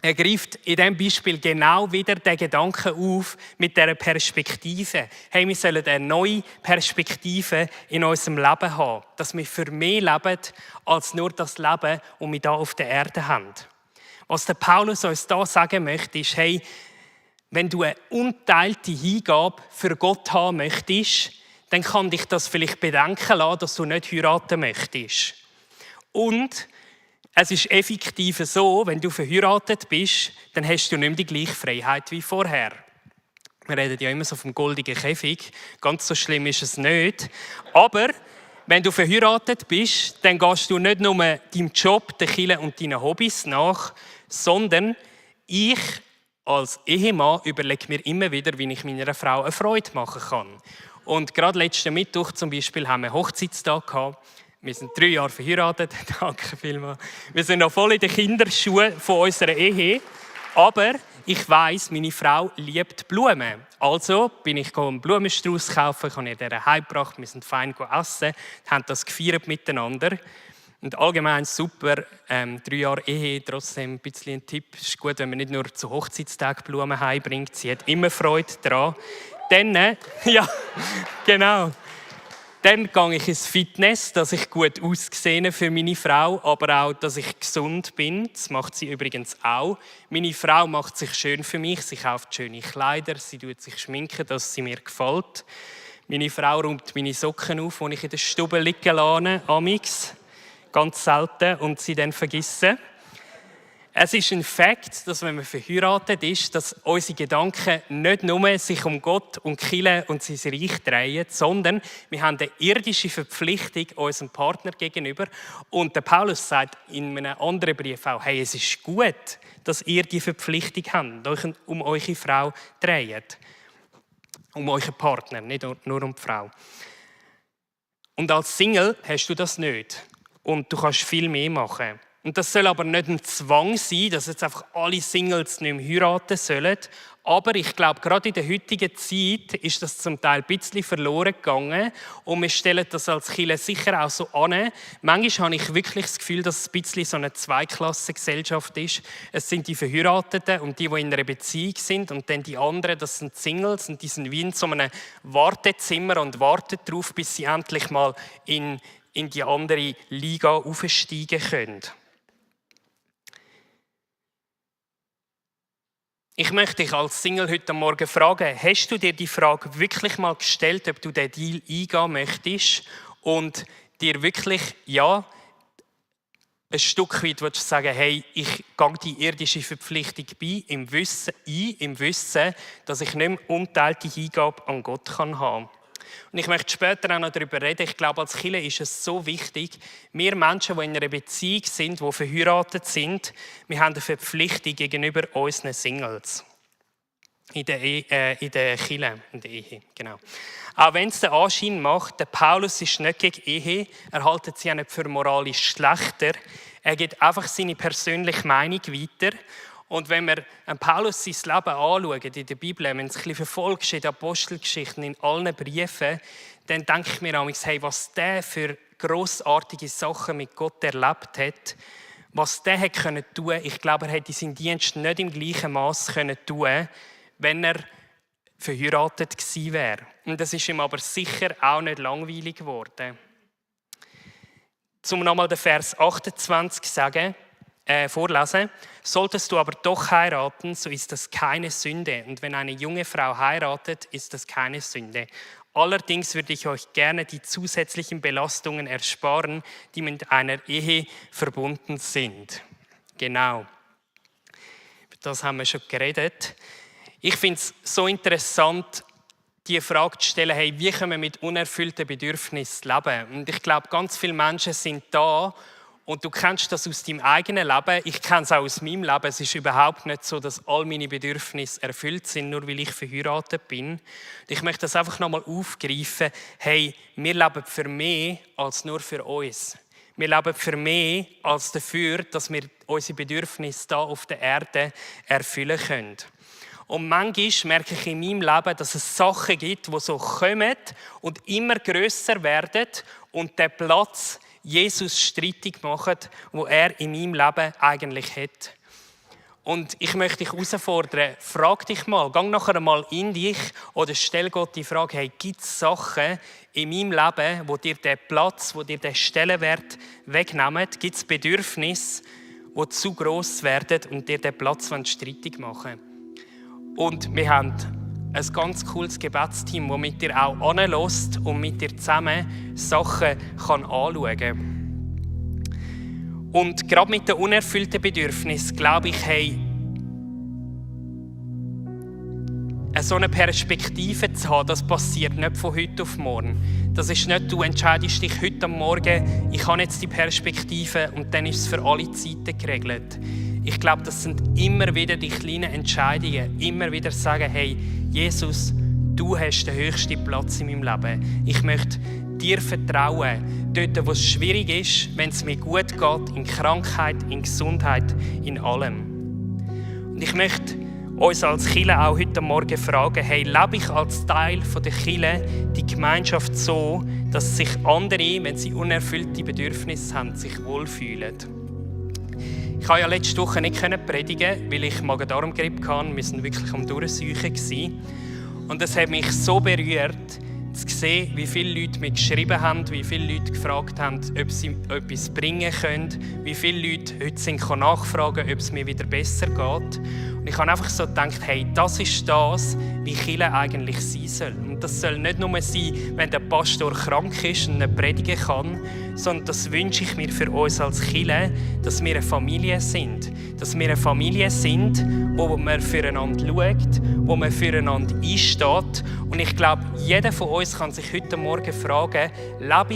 C: Er greift in diesem Beispiel genau wieder den Gedanken auf mit dieser Perspektive. Hey, wir sollen eine neue Perspektive in unserem Leben haben. Dass wir für mehr leben, als nur das Leben, das wir hier auf der Erde haben. Was der Paulus uns hier sagen möchte, ist, hey, wenn du eine unteilte Hingabe für Gott haben möchtest, dann kann dich das vielleicht bedenken lassen, dass du nicht heiraten möchtest. Und es ist effektiv so, wenn du verheiratet bist, dann hast du nicht mehr die gleiche Freiheit wie vorher. Wir reden ja immer so vom goldenen Käfig. Ganz so schlimm ist es nicht. Aber wenn du verheiratet bist, dann gehst du nicht nur deinem Job, der Kirche und deinen Hobbys nach, sondern ich als Ehemann überlege mir immer wieder, wie ich meiner Frau eine Freude machen kann. Und gerade letzten Mittwoch zum Beispiel haben wir Hochzeitstag gehabt. Wir sind 3 Jahre verheiratet. Danke vielmals. Wir sind noch voll in den Kinderschuhen von unserer Ehe. Aber ich weiss, meine Frau liebt Blumen. Also bin ich einen Blumenstrauß kaufen, ich habe ihr den heimgebracht, wir sind fein essen, haben das gefeiert miteinander. Und allgemein super, 3 Jahre Ehe, trotzdem ein bisschen ein Tipp. Es ist gut, wenn man nicht nur zu Hochzeitstag Blumen heimbringt, sie hat immer Freude daran. Dann, ja, genau. Dann gehe ich ins Fitness, dass ich gut aussehe für meine Frau, aber auch, dass ich gesund bin. Das macht sie übrigens auch. Meine Frau macht sich schön für mich. Sie kauft schöne Kleider, sie tut sich schminken, dass sie mir gefällt. Meine Frau räumt meine Socken auf, die ich in der Stube liegen lasse, amix. Ganz selten und sie dann vergessen. Es ist ein Fakt, dass wenn man verheiratet ist, dass unsere Gedanken nicht nur sich um Gott und Kirche und sein Reich drehen, sondern wir haben eine irdische Verpflichtung unserem Partner gegenüber. Und der Paulus sagt in einem anderen Brief auch, hey, es ist gut, dass ihr die Verpflichtung habt, euch um eure Frau dreht. Um euren Partner, nicht nur um die Frau. Und als Single hast du das nicht. Und du kannst viel mehr machen. Und das soll aber nicht ein Zwang sein, dass jetzt einfach alle Singles nicht mehr heiraten sollen. Aber ich glaube, gerade in der heutigen Zeit ist das zum Teil ein bisschen verloren gegangen. Und wir stellen das als Kirche sicher auch so an. Manchmal habe ich wirklich das Gefühl, dass es ein bisschen so eine Zweiklassengesellschaft ist. Es sind die Verheirateten und die in einer Beziehung sind. Und dann die anderen, das sind Singles. Und die sind wie in so einem Wartezimmer und warten darauf, bis sie endlich mal in die andere Liga aufsteigen können. Ich möchte dich als Single heute Morgen fragen, hast du dir die Frage wirklich mal gestellt, ob du diesen Deal eingehen möchtest und dir wirklich, ein Stück weit willst du sagen, hey, ich gehe die irdische Verpflichtung im Wissen, dass ich nicht mehr unteilte Hingabe an Gott haben kann. Und ich möchte später auch noch darüber reden. Ich glaube, als Kirche ist es so wichtig, wir Menschen, die in einer Beziehung sind, die verheiratet sind, wir haben eine Verpflichtung gegenüber unseren Singles. In der Kirche, in der Ehe, genau. Auch wenn es den Anschein macht, der Paulus ist nicht gegen Ehe, er hält sie auch nicht für moralisch schlechter. Er gibt einfach seine persönliche Meinung weiter. Und wenn wir Paulus sein Leben anschauen in der Bibel, wenn es ein bisschen verfolgst in den Apostelgeschichten, in allen Briefen, dann denke ich mir manchmal, hey, was der für grossartige Sachen mit Gott erlebt hat, was der hat können tun. Ich glaube, er hätte seinen Dienst nicht im gleichen Maß können tun, wenn er verheiratet gewesen wäre. Und das ist ihm aber sicher auch nicht langweilig geworden. Zum nochmal den Vers 28 vorlesen. Solltest du aber doch heiraten, so ist das keine Sünde. Und wenn eine junge Frau heiratet, ist das keine Sünde. Allerdings würde ich euch gerne die zusätzlichen Belastungen ersparen, die mit einer Ehe verbunden sind. Genau. Über das haben wir schon geredet. Ich finde es so interessant, die Frage zu stellen, hey, wie können wir mit unerfüllten Bedürfnissen leben? Und ich glaube, ganz viele Menschen sind da und du kennst das aus deinem eigenen Leben. Ich kenne es auch aus meinem Leben. Es ist überhaupt nicht so, dass all meine Bedürfnisse erfüllt sind, nur weil ich verheiratet bin. Und ich möchte das einfach nochmal aufgreifen. Hey, wir leben für mehr als nur für uns. Wir leben für mehr als dafür, dass wir unsere Bedürfnisse hier auf der Erde erfüllen können. Und manchmal merke ich in meinem Leben, dass es Sachen gibt, die so kommen und immer grösser werden und den Platz Jesus streitig machen, wo er in meinem Leben eigentlich hat. Und ich möchte dich herausfordern, frag dich mal, geh nachher mal in dich oder stell Gott die Frage, hey, gibt es Sachen in meinem Leben, wo dir den Platz, wo dir den Stellenwert wegnehmen? Gibt es Bedürfnisse, die zu gross werden und dir den Platz streitig machen? Und wir haben ein ganz cooles Gebetsteam, das mit dir auch anhört und mit dir zusammen Sachen anschauen kann. Und gerade mit den unerfüllten Bedürfnissen, glaube ich, hey, so eine Perspektive zu haben, das passiert nicht von heute auf morgen. Das ist nicht, du entscheidest dich heute am Morgen, ich habe jetzt die Perspektive und dann ist es für alle Zeiten geregelt. Ich glaube, das sind immer wieder die kleinen Entscheidungen. Immer wieder sagen, hey, Jesus, du hast den höchsten Platz in meinem Leben. Ich möchte dir vertrauen, dort, wo es schwierig ist, wenn es mir gut geht, in Krankheit, in Gesundheit, in allem. Und ich möchte uns als Kirche auch heute Morgen fragen, hey, lebe ich als Teil der Kirche die Gemeinschaft so, dass sich andere, wenn sie unerfüllte Bedürfnisse haben, sich wohlfühlen? Ich konnte ja letzte Woche nicht predigen, weil ich Magen-Darm-Grippe hatte. Wir waren wirklich am Durchsuchen. Und es hat mich so berührt, zu sehen, wie viele Leute mir geschrieben haben, wie viele Leute gefragt haben, ob sie etwas bringen können, wie viele Leute heute nachfragen, ob es mir wieder besser geht. Und ich habe einfach so gedacht, hey, das ist das, wie Kirche eigentlich sein soll. Und das soll nicht nur sein, wenn der Pastor krank ist und nicht predigen kann, sondern das wünsche ich mir für uns als Kirche, dass wir eine Familie sind. Dass wir eine Familie sind, wo man füreinander schaut, wo man füreinander einsteht. Und ich glaube, jeder von uns kann sich heute Morgen fragen, lebe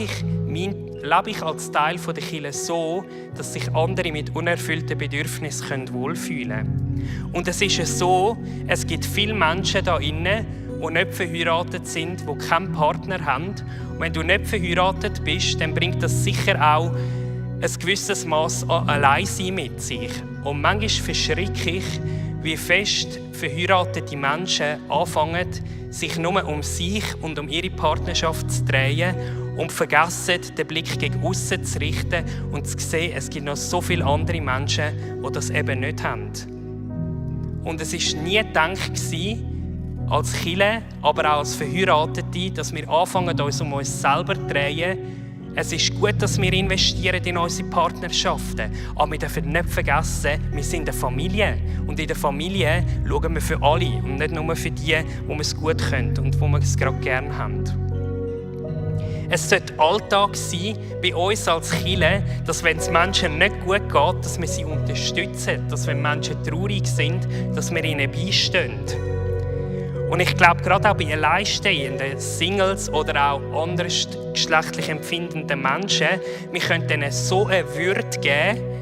C: ich als Teil der Kirche so, dass sich andere mit unerfüllten Bedürfnissen wohlfühlen können. Und es ist so, es gibt viele Menschen hier drinnen, die nicht verheiratet sind, die keinen Partner haben. Und wenn du nicht verheiratet bist, dann bringt das sicher auch ein gewisses Maß an Alleinsein mit sich. Und manchmal verschrecke ich, wie fest verheiratete Menschen anfangen, sich nur um sich und um ihre Partnerschaft zu drehen und vergessen, den Blick gegen aussen zu richten und zu sehen, es gibt noch so viele andere Menschen, die das eben nicht haben. Und es war nie gedacht, als Kirche, aber auch als Verheiratete, dass wir anfangen, uns um uns selber zu drehen. Es ist gut, dass wir investieren in unsere Partnerschaften. Aber wir dürfen nicht vergessen, wir sind eine Familie. Und in der Familie schauen wir für alle und nicht nur für die, wo wir es gut können und wo wir es gerade gerne haben. Es sollte Alltag sein bei uns als Kirche, dass wenn es Menschen nicht gut geht, dass wir sie unterstützen. Dass wenn Menschen traurig sind, dass wir ihnen beistehen. Und ich glaube, gerade auch bei alleinstehenden Singles oder auch anders geschlechtlich empfindenden Menschen, wir können ihnen so eine Würde geben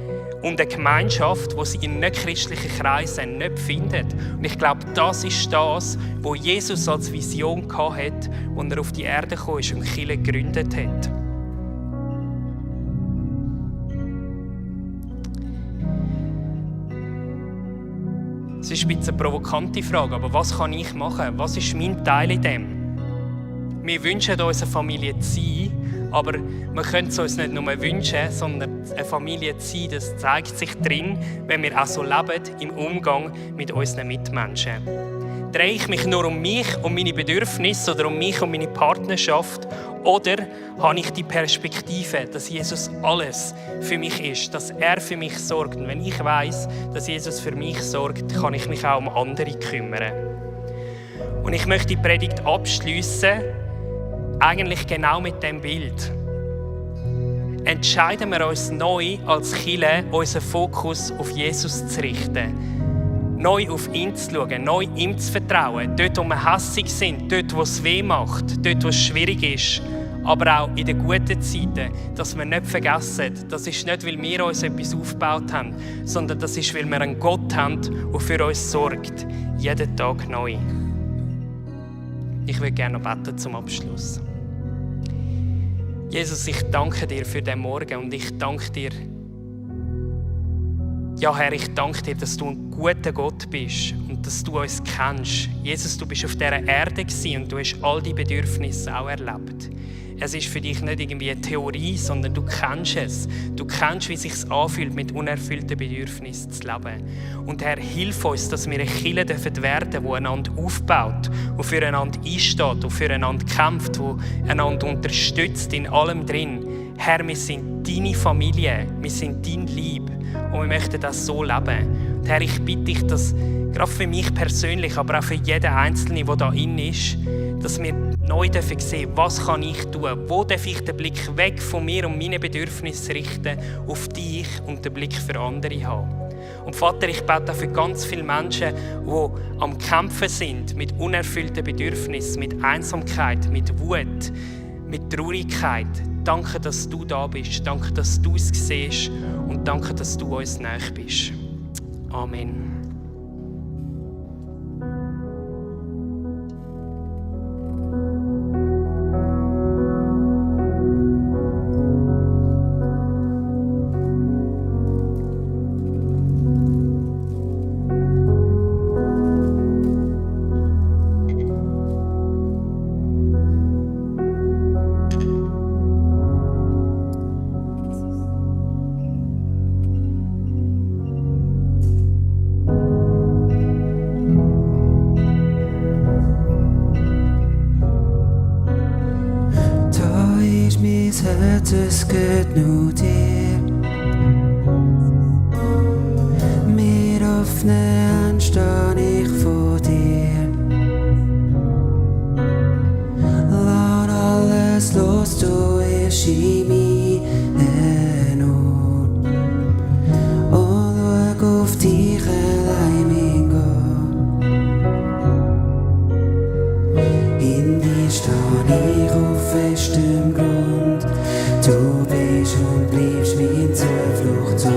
C: und eine Gemeinschaft, die sie in nicht-christlichen Kreisen nicht finden. Und ich glaube, das ist das, was Jesus als Vision hatte, als er auf die Erde kam und Kirche gegründet hat. Es ist ein bisschen eine provokante Frage, aber was kann ich machen? Was ist mein Teil in dem? Wir wünschen uns eine Familie zu sein, aber wir können es uns nicht nur wünschen, sondern eine Familie zu sein, das zeigt sich drin, wenn wir auch so leben im Umgang mit unseren Mitmenschen. Drehe ich mich nur um mich, um meine Bedürfnisse oder um mich, um meine Partnerschaft? Oder habe ich die Perspektive, dass Jesus alles für mich ist, dass er für mich sorgt? Und wenn ich weiß, dass Jesus für mich sorgt, kann ich mich auch um andere kümmern. Und ich möchte die Predigt abschliessen, eigentlich genau mit dem Bild. Entscheiden wir uns neu als Kirche, unseren Fokus auf Jesus zu richten. Neu auf ihn zu schauen, neu ihm zu vertrauen. Dort, wo wir hässig sind, dort, wo es weh macht, dort, wo es schwierig ist. Aber auch in den guten Zeiten, dass wir nicht vergessen, das ist nicht, weil wir uns etwas aufgebaut haben, sondern das ist, weil wir einen Gott haben, der für uns sorgt. Jeden Tag neu. Ich würde gerne noch beten zum Abschluss. Jesus, ich danke dir für den Morgen und ich danke dir, ja Herr, ich danke dir, dass du ein guter Gott bist und dass du uns kennst. Jesus, du bist auf dieser Erde gewesen und du hast all die Bedürfnisse auch erlebt. Es ist für dich nicht irgendwie eine Theorie, sondern du kennst es. Du kennst, wie es sich anfühlt, mit unerfüllten Bedürfnissen zu leben. Und Herr, hilf uns, dass wir eine Kirche werden dürfen, die einander aufbaut, die füreinander einsteht, die füreinander kämpft, die einander unterstützt in allem drin. Herr, wir sind deine Familie, wir sind dein Lieb und wir möchten das so leben. Und Herr, ich bitte dich, dass gerade für mich persönlich, aber auch für jeden Einzelnen, der da drin ist, dass wir neu sehen dürfen, was kann ich tun, wo darf ich den Blick weg von mir und meinen Bedürfnissen richten, auf dich und den Blick für andere haben. Und Vater, ich bete auch für ganz viele Menschen, die am Kämpfen sind mit unerfüllten Bedürfnissen, mit Einsamkeit, mit Wut, mit Traurigkeit. Danke, dass du da bist. Danke, dass du es siehst. Und danke, dass du uns nahe bist. Amen.
D: Es gehört nur dir. Mit offenen Händen stehe ich vor dir. Lass alles los, du bist in meinen Ort. Und schau auf dich allein, mein Gott. In dir stehe ich auf festem Grund. Du bist und bleibst mein Zufluchtsort.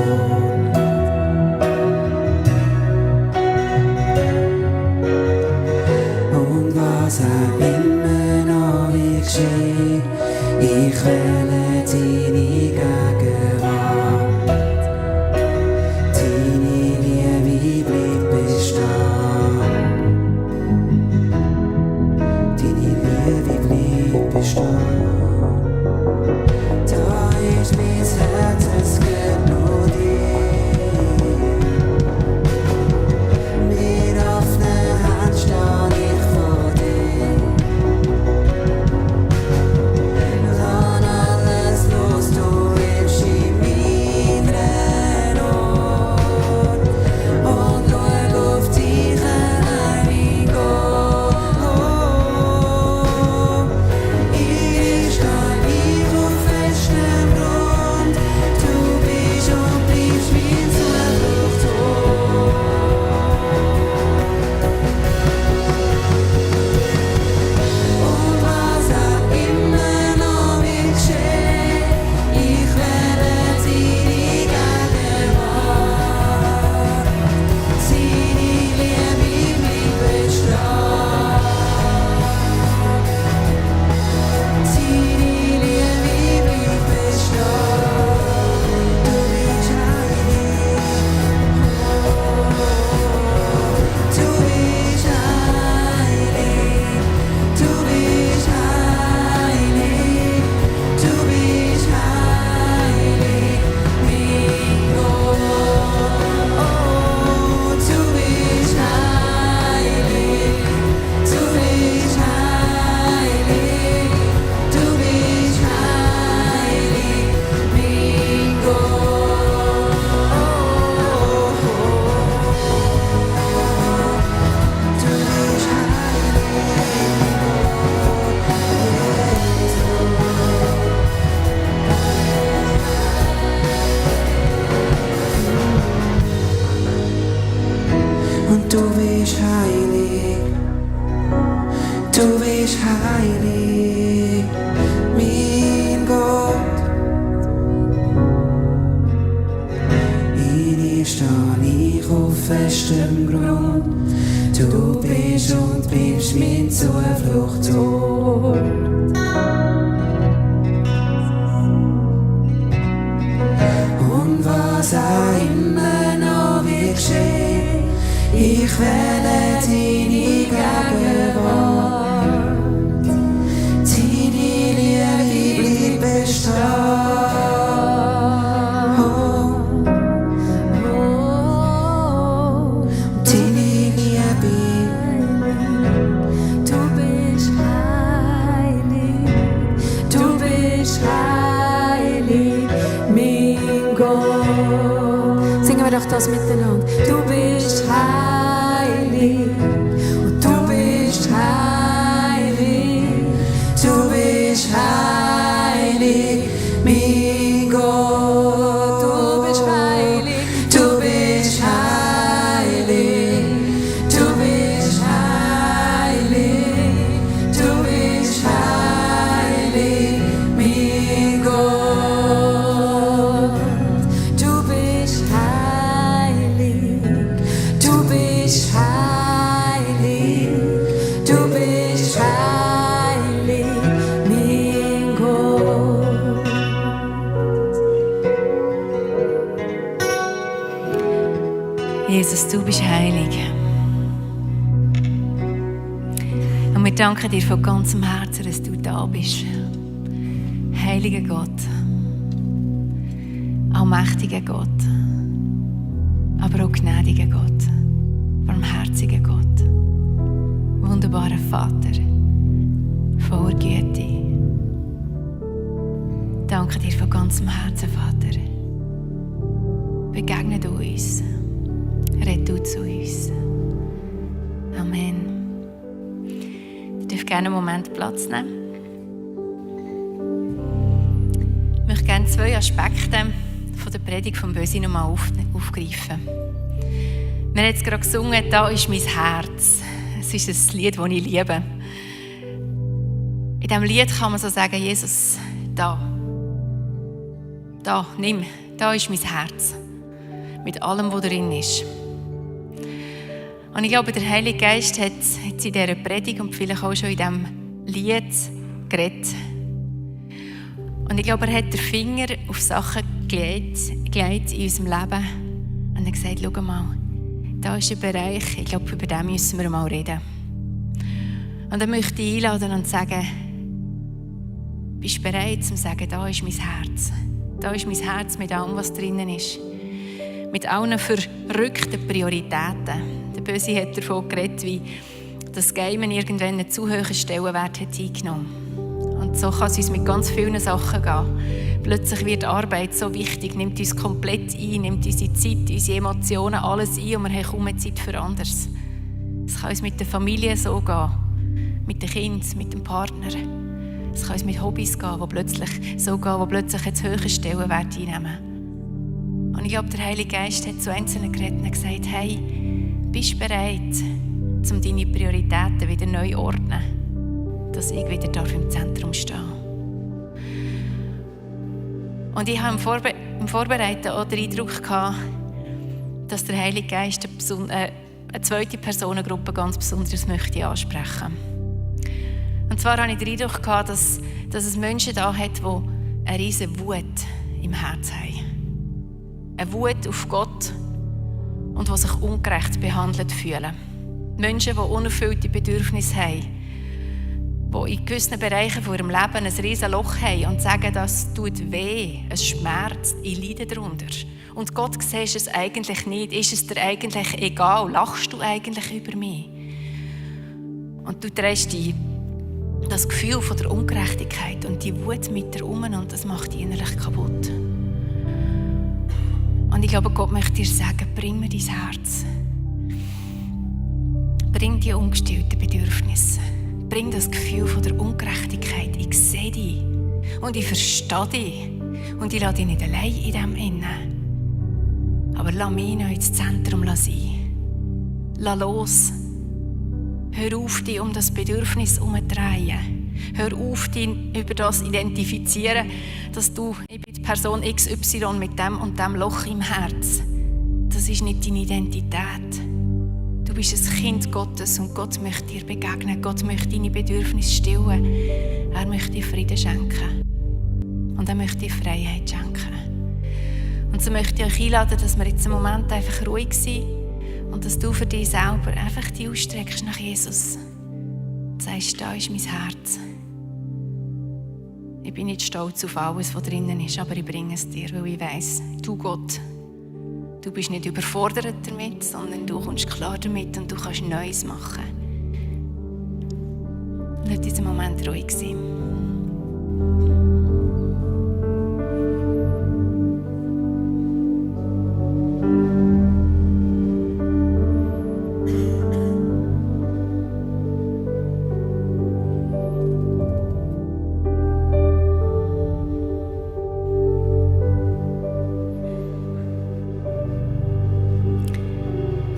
E: Jesus, du bist heilig. Und wir danken dir von ganzem Herzen, dass du da bist. Heiliger Gott, allmächtiger Gott, aber auch gnädiger Gott, barmherziger Gott, wunderbarer Vater, voller Güte. Danke dir von ganzem Herzen, Vater. Begegne du uns. Red du zu uns. Amen. Ihr dürft gerne einen Moment Platz nehmen. Ich möchte gerne 2 Aspekte von der Predigt von Bösi nochmal aufgreifen. Wir haben jetzt gerade gesungen, da ist mein Herz. Es ist ein Lied, das ich liebe. In diesem Lied kann man so sagen, Jesus, da, nimm, da ist mein Herz. Mit allem, was drin ist. Und ich glaube, der Heilige Geist hat in dieser Predigt und vielleicht auch schon in diesem Lied geredet. Und ich glaube, er hat den Finger auf Sachen gelegt in unserem Leben. Und er hat gesagt, schau mal, da ist ein Bereich, ich glaube, über den müssen wir mal reden. Und dann möchte ich einladen und sagen, bist du bereit, zu sagen, da ist mein Herz. Da ist mein Herz mit allem, was drinnen ist. Mit allen verrückten Prioritäten. Der Böse hat davon geredet, wie das Gamen irgendwann einen zu hohen Stellenwert hat eingenommen. Und so kann es uns mit ganz vielen Sachen gehen. Plötzlich wird Arbeit so wichtig, nimmt uns komplett ein, nimmt unsere Zeit, unsere Emotionen, alles ein und wir haben kaum mehr Zeit für anderes. Es kann uns mit der Familie so gehen, mit den Kindern, mit dem Partner. Es kann uns mit Hobbys gehen, die plötzlich einen hohen Stellenwert einnehmen. Und ich glaube, der Heilige Geist hat zu einzelnen geredet und gesagt, hey, bist du bereit, um deine Prioritäten wieder neu zu ordnen, dass ich wieder im Zentrum stehen darf. Und ich habe im Vorbereiten auch den Eindruck gehabt, dass der Heilige Geist eine eine zweite Personengruppe ganz besonders möchte ansprechen. Und zwar hatte ich den Eindruck, dass es Menschen da hat, die eine riesige Wut im Herzen haben. Eine Wut auf Gott und die sich ungerecht behandelt fühlen. Menschen, die unerfüllte Bedürfnisse haben, die in gewissen Bereichen von ihrem Leben ein riesiges Loch haben und sagen, das tut weh, es schmerzt, ich leide darunter. Und Gott siehst es eigentlich nicht. Ist es dir eigentlich egal? Lachst du eigentlich über mich? Und du trägst das Gefühl von der Ungerechtigkeit und die Wut mit dir um und das macht dich innerlich kaputt. Und ich glaube, Gott möchte dir sagen, bring mir dein Herz. Bring die ungestillten Bedürfnisse. Bring das Gefühl von der Ungerechtigkeit. Ich sehe dich und ich verstehe dich. Und ich lasse dich nicht allein in dem Innen. Aber lass mich noch ins Zentrum sein. Lass los. Hör auf, dich um das Bedürfnis herumzudrehen. Hör auf, dich über das zu identifizieren, dass ich bin die Person XY mit dem und dem Loch im Herz. Das ist nicht deine Identität. Du bist ein Kind Gottes und Gott möchte dir begegnen. Gott möchte deine Bedürfnisse stillen. Er möchte dir Frieden schenken. Und er möchte dir Freiheit schenken. Und so möchte ich euch einladen, dass wir jetzt einen Moment einfach ruhig sind und dass du für dich selber einfach die ausstreckst nach Jesus. Du sagst, da ist mein Herz. Ich bin nicht stolz auf alles, was drinnen ist, aber ich bringe es dir, weil ich weiss, du Gott, du bist nicht überfordert damit, sondern du kommst klar damit und du kannst Neues machen. Lass diesen Moment ruhig sein.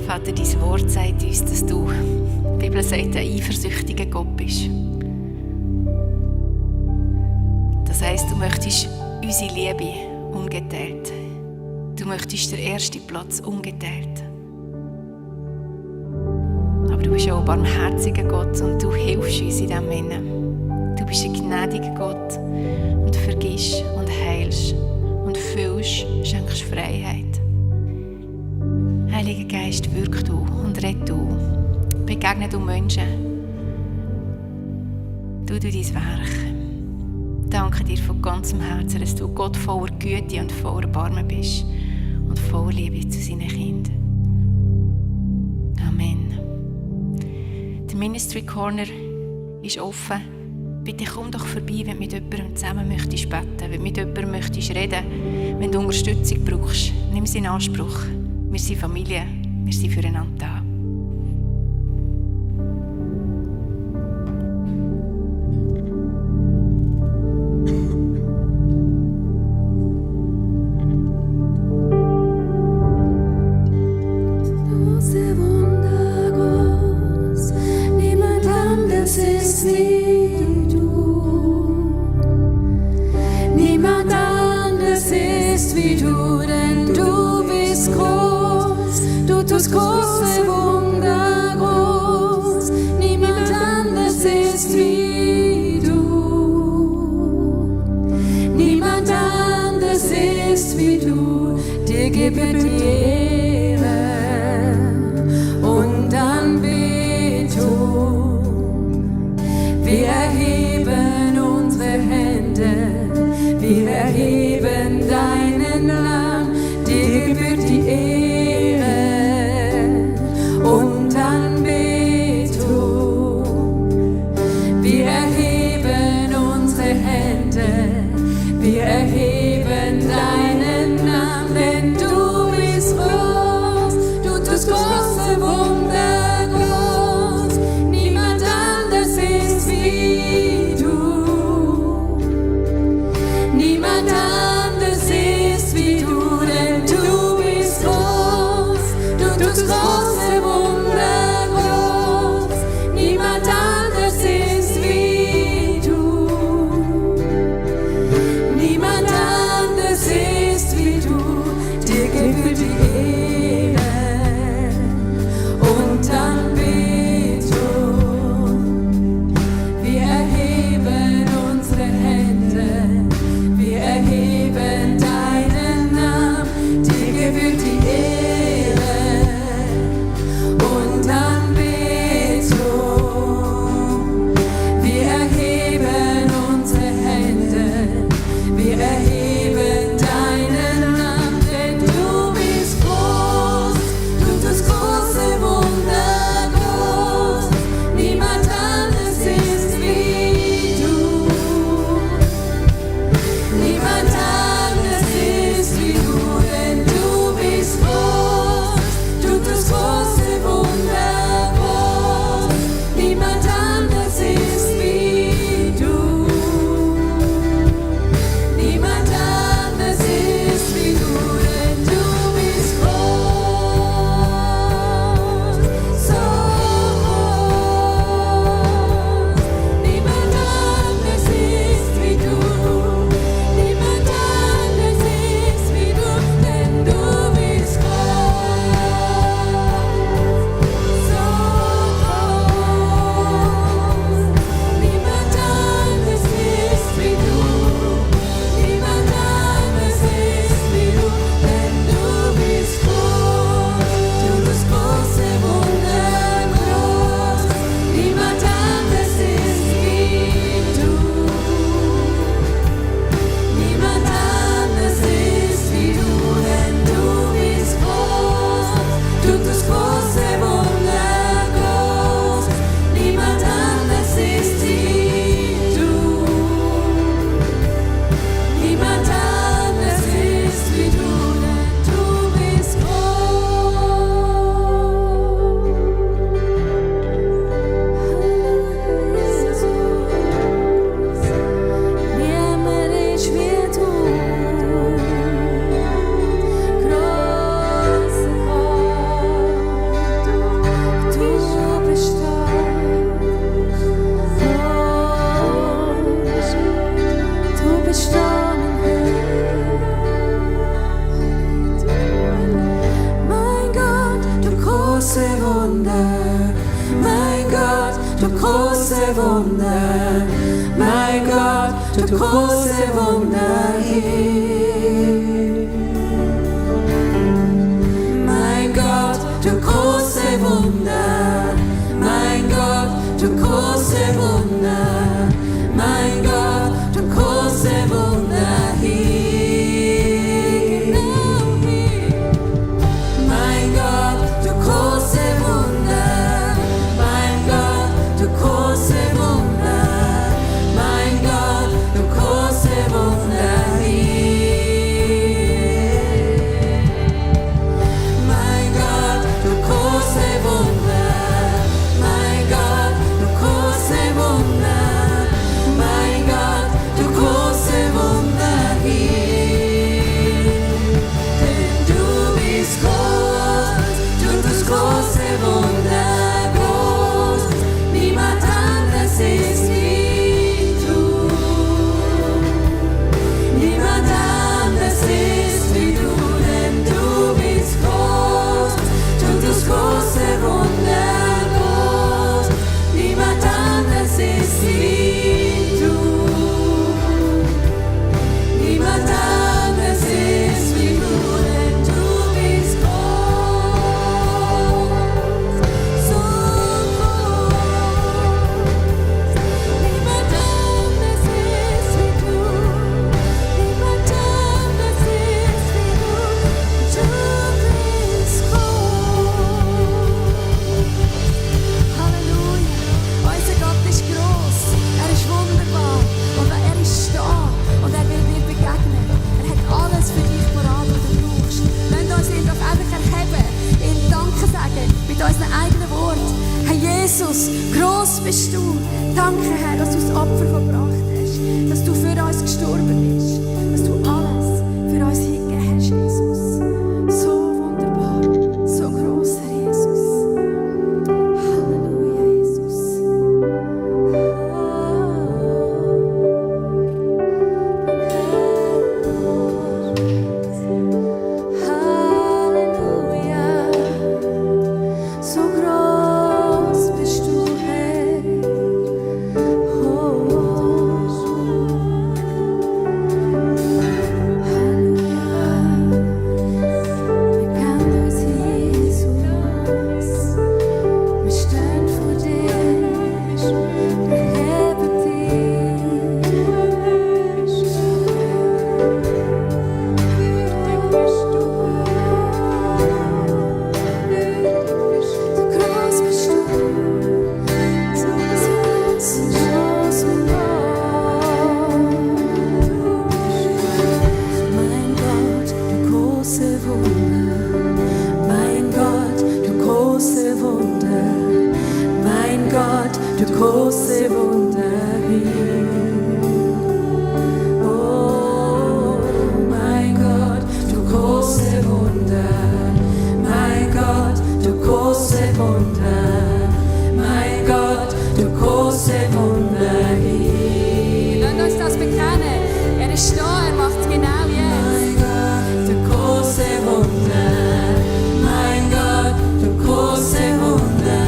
E: Vater, dein Wort sagt uns, dass du, die Bibel sagt, ein eifersüchtiger Gott bist. Das heisst, du möchtest unsere Liebe ungeteilt. Du möchtest den ersten Platz ungeteilt. Aber du bist auch ein barmherziger Gott und du hilfst uns in diesem Innen. Du bist ein gnädiger Gott und vergisst und heilst und füllst, schenkst Freiheit. Heiliger Geist, wirk du und red du. Begegne du Menschen. Du dein Werk. Danke dir von ganzem Herzen, dass du Gott voller Güte und voller Erbarmen bist und voller Liebe zu seinen Kindern. Amen. Der Ministry Corner ist offen. Bitte komm doch vorbei, wenn du mit jemandem zusammen möchtest beten, wenn du mit jemandem möchtest reden, wenn du Unterstützung brauchst. Nimm sie in Anspruch. Wir sind Familie, wir sind füreinander da.
A: Große Wunder groß, niemand anders ist wie du. Niemand anders ist wie du, dir gebet die Ehre und Anbetung. Wir
B: du große Wunder. Mein Gott, du große Wunder hier. Mein Gott, du große Wunder. Mein Gott, du große Wunder. Mein Gott, du große Wunder hier. Mein Gott, du große Wunder. Mein Gott, du große Wunder. Mein Gott, du große Wunder hier. Mein Gott, du große Wunder. Mein Gott, du große Wunder. Mein Gott, du große Wunder hier. Denn du bist groß, du tust große Wunder groß. Niemand anders ist wie du. Niemand anders ist wie du, denn du bist groß, du tust große Wunder groß. Niemand anders ist wie du. Niemand anders ist wie du, denn du bist groß, so groß. Niemand anders ist wie du. Niemand anders ist wie du. Du bist groß. Halleluja. Unser Gott ist groß. Er ist wunderbar. Und er ist da. Und er will dir begegnen. Er hat alles für dich parat, was du brauchst. Lasst uns ihn doch einfach erheben. Ihm Danke sagen mit unseren eigenen Worten. Herr Jesus, groß bist du. Danke, Herr, dass du das Opfer verbracht hast. Dass du für uns gestorben bist. Dass du alles für uns hingegeben hast, Jesus. So wunderbar. So groß, Herr Jesus. Halleluja, Jesus. Halleluja, so groß bist du, Herr. Wir kennen uns, Jesus. Wir stehen vor dir, wir leben dich. So groß bist du, so groß und mein Gott, du große Wunder. Mein Gott, du große Wunder. Mein Gott, du große Wunder hier. Oh, mein Gott, du große Wunder. Mein Gott, du große Wunder. Mein Gott, du große Wunder hier. Lasst uns das bekennen. Er ist da, er macht genau jetzt. Mein Gott, du große Wunder. Mein Gott, du große Wunder.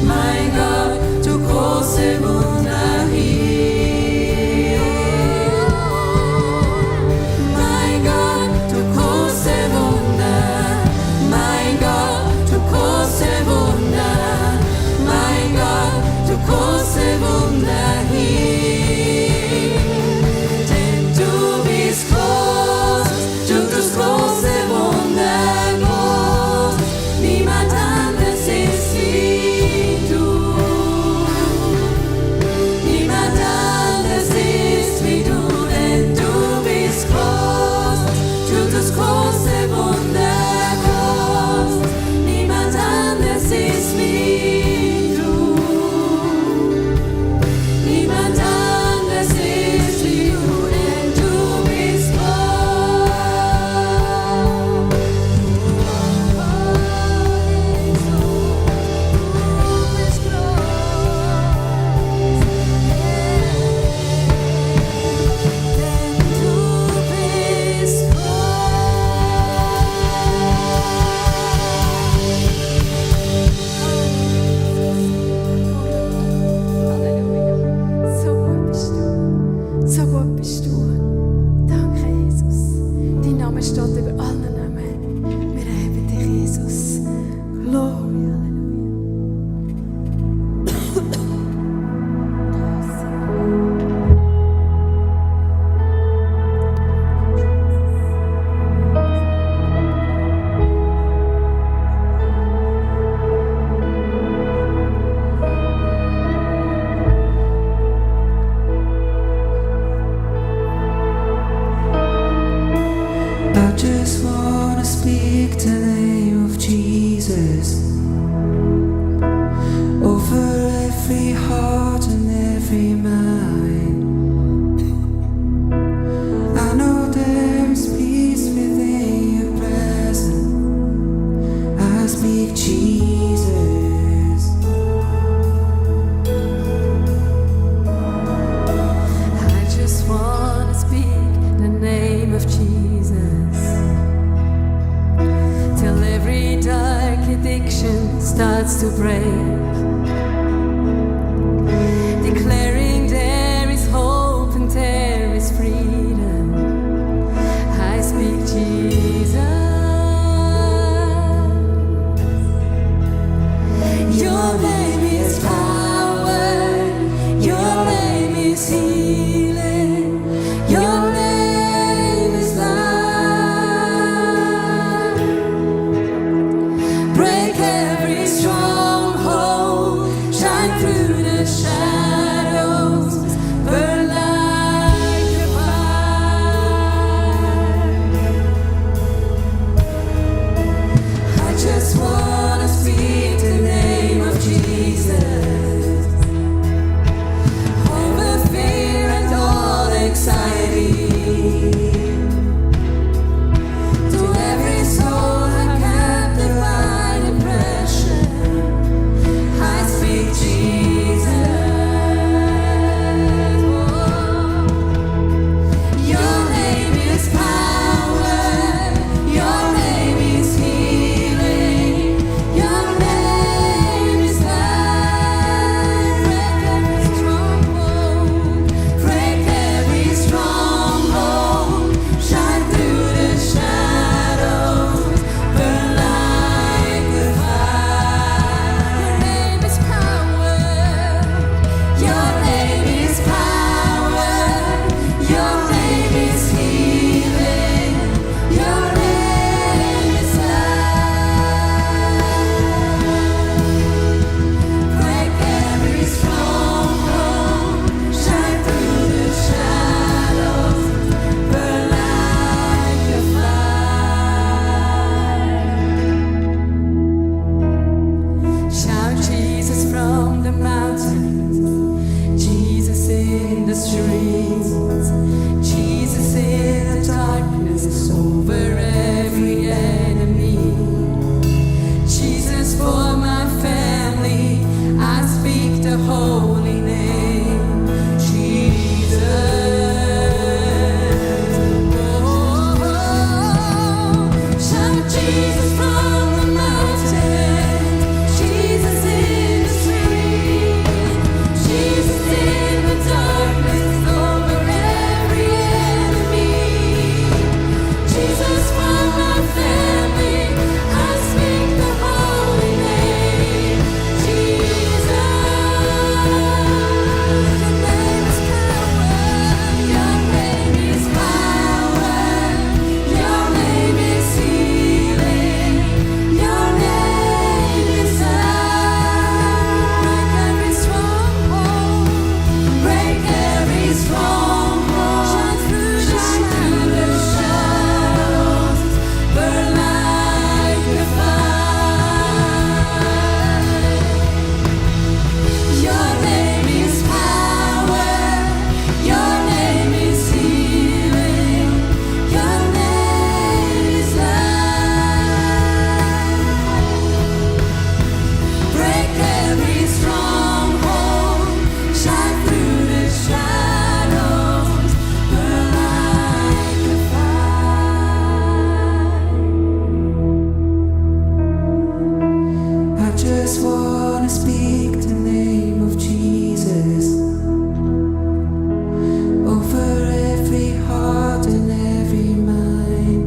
B: Mein Gott, du große Wunder hier.
A: Declaring there is hope and there is freedom. I speak Jesus. Your name is power. Your name is healing. Your name is life. Break every stronghold. Shine through the shadows. Burn like a fire. I just wanna speak the name of Jesus over fear and all anxiety. To every soul I captive by depression, I speak Jesus. Your name is power. Your name is healing. Your name is life. Break every stronghold. Shine through the shadows. Burn like the fire. Your name is power. Your name is power. Your name is healing. Your name is life. Break every stronghold. Shine through the shadows. Burn like a fire. Shout Jesus from the mountains. Jesus in the streets. Jesus in the darkness over every enemy. Jesus for my family. I speak the holy name. Jesus. Oh, shout Jesus from the mountain. Jesus in the street. Jesus in the darkness over every enemy. Jesus for my family. I speak the holy name. Jesus. Your name is power. Your name is healing. Your name is life. Break every stronghold. Shine through the shadows. Burn like a fire. Your name is power. Your name is healing. Your name is life. Break every stronghold. Shine through the shadows. Burn like a fire. I just wanna speak the name of Jesus over every heart and every mind.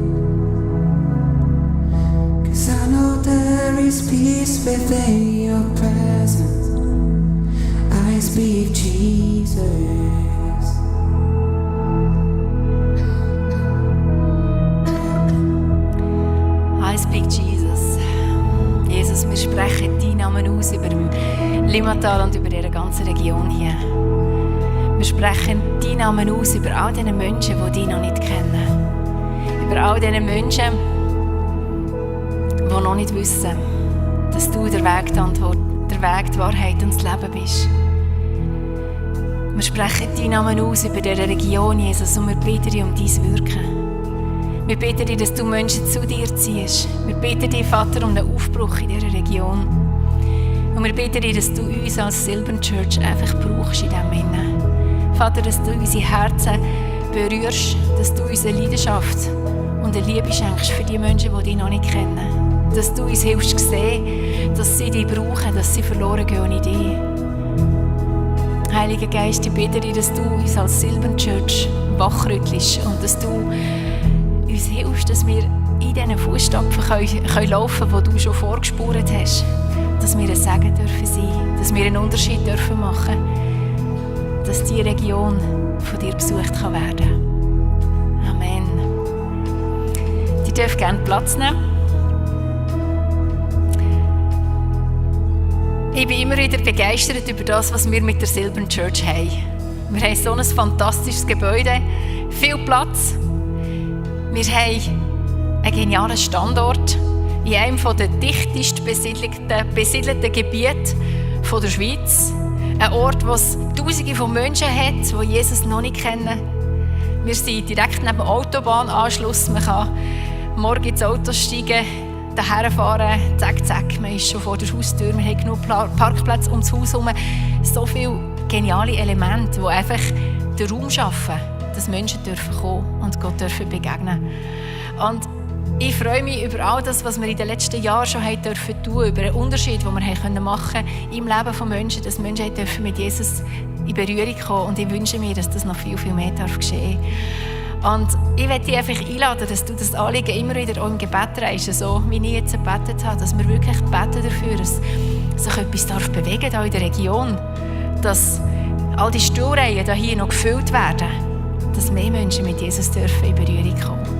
A: 'Cause I know there is peace within your presence. I speak Jesus.
E: I speak Jesus. Jesus, wir sprechen deinen Namen aus über dem Limmatal und über diese ganze Region hier. Wir sprechen deinen Namen aus über all diese Menschen, die dich noch nicht kennen. Über all diese Menschen, die noch nicht wissen, dass du der Weg, die Antwort, der Weg, die Wahrheit und das Leben bist. Wir sprechen deinen Namen aus über diese Region, Jesus, und wir bitten dich um dein Wirken. Wir bitten dich, dass du Menschen zu dir ziehst. Wir bitten dich, Vater, um einen Aufbruch in dieser Region. Und wir bitten dich, dass du uns als Silbern Church einfach brauchst in diesem Innen. Vater, dass du unsere Herzen berührst, dass du uns eine Leidenschaft und eine Liebe schenkst für die Menschen, die dich noch nicht kennen. dass du uns hilfst zu sehen, dass sie dich brauchen, dass sie verloren gehen ohne dich. Heiliger Geist, ich bitte dich, dass du uns als Silbern Church wachrüttelst und dass du uns hilfst, dass wir in diesen Fußstapfen können laufen können, die du schon vorgespurt hast. Dass wir ein Segen dürfen sein, dass wir einen Unterschied dürfen machen, dass diese Region von dir besucht kann werden. Amen. Die dürfen gerne Platz nehmen. Ich bin immer wieder begeistert über das, was wir mit der Silbern Church haben. Wir haben so ein fantastisches Gebäude, viel Platz. Wir haben einen genialen Standort in einem der dichtest besiedelten Gebiete der Schweiz. Ein Ort, wo es Tausende von Menschen hat, die Jesus noch nicht kennen. Wir sind direkt neben dem Autobahnanschluss. Man kann morgen ins Auto steigen, daher fahren, zack, zack, man ist schon vor der Haustür. Wir haben genug Parkplätze ums Haus herum. So viele geniale Elemente, die einfach den Raum schaffen, dass Menschen dürfen kommen und Gott dürfen begegnen. Und ich freue mich über all das, was wir in den letzten Jahren schon tun dürfen, über den Unterschied, den wir machen können im Leben von Menschen, dass Menschen dürfen mit Jesus in Berührung kommen. Und ich wünsche mir, dass das noch viel, viel mehr geschehen darf. Und ich möchte dich einfach einladen, dass du das Anliegen immer wieder auch im Gebet trägst, so wie ich jetzt gebetet habe, dass wir wirklich beten dafür, dass sich etwas bewegen darf in der Region, dass all die Stuhlreihen hier noch gefüllt werden, dass mehr Menschen mit Jesus dürfen in Berührung kommen.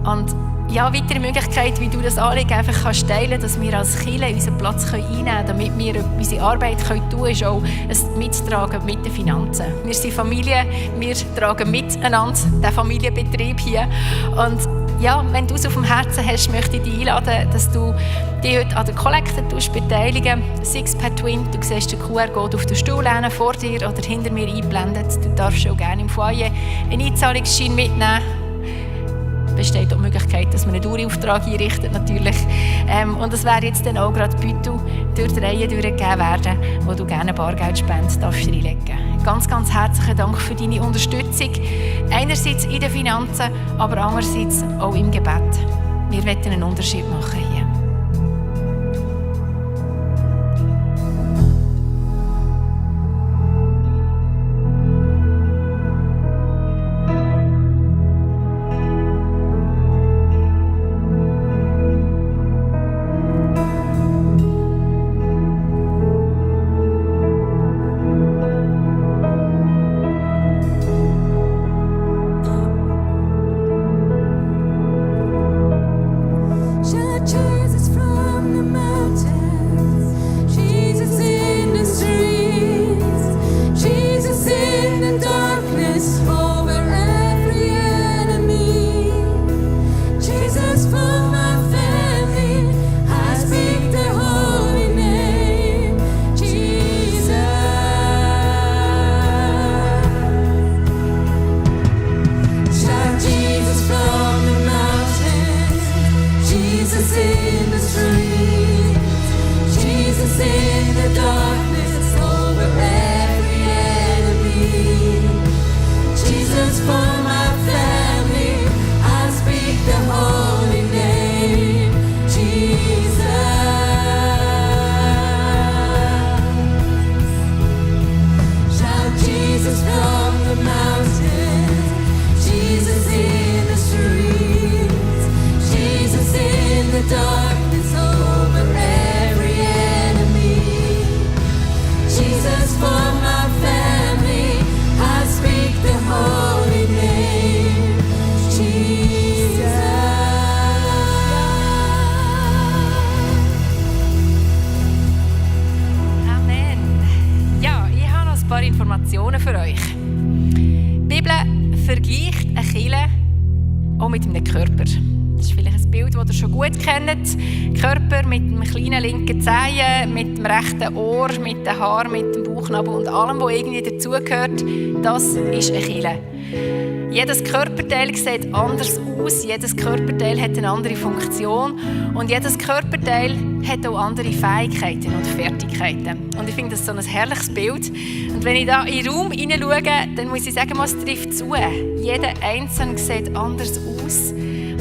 E: Und ja, weitere Möglichkeit, wie du das Anliegen einfach kannst teilen, dass wir als Kirche unseren Platz einnehmen können, damit wir unsere Arbeit tun können, ist auch ein Mittragen mit den Finanzen. Wir sind Familie, wir tragen miteinander den Familienbetrieb hier. Und ja, wenn du es auf dem Herzen hast, möchte ich dich einladen, dass du dich heute an der Kollekte beteiligen tust, sei es per Twin. Du siehst den QR-Code auf der Stuhllehne vor dir oder hinter mir eingeblendet. Du darfst auch gerne im Foyer einen Einzahlungsschein mitnehmen. Besteht auch die Möglichkeit, dass man einen Dauerauftrag einrichtet, natürlich. Und es wäre jetzt dann auch gerade Beutel durch die Reihe durchgegeben werden, wo du gerne Bargeldspende darfst reinlegen. Ganz, ganz herzlichen Dank für deine Unterstützung. Einerseits in den Finanzen, aber andererseits auch im Gebet. Wir wollen einen Unterschied machen hier. Informationen für euch. Die Bibel vergleicht eine Kirche auch mit einem Körper. Das ist vielleicht ein Bild, das ihr schon gut kennt. Körper mit einem kleinen linken Zehen, mit dem rechten Ohr, mit den Haaren, mit dem Bauchnabel und allem, was irgendwie dazugehört. Das ist eine Kirche. Jedes Körperteil sieht anders aus, jedes Körperteil hat eine andere Funktion und jedes Körperteil hat auch andere Fähigkeiten und Fertigkeiten. Und ich finde das so ein herrliches Bild. Und wenn ich da in den Raum hineinschaue, dann muss ich sagen, es trifft zu. Jeder Einzelne sieht anders aus.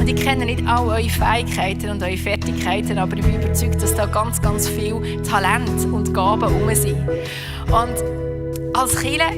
E: Und ich kenne nicht all eure Fähigkeiten und eure Fertigkeiten, aber ich bin überzeugt, dass da ganz, ganz viel Talent und Gaben herum sind. Und als Kirche,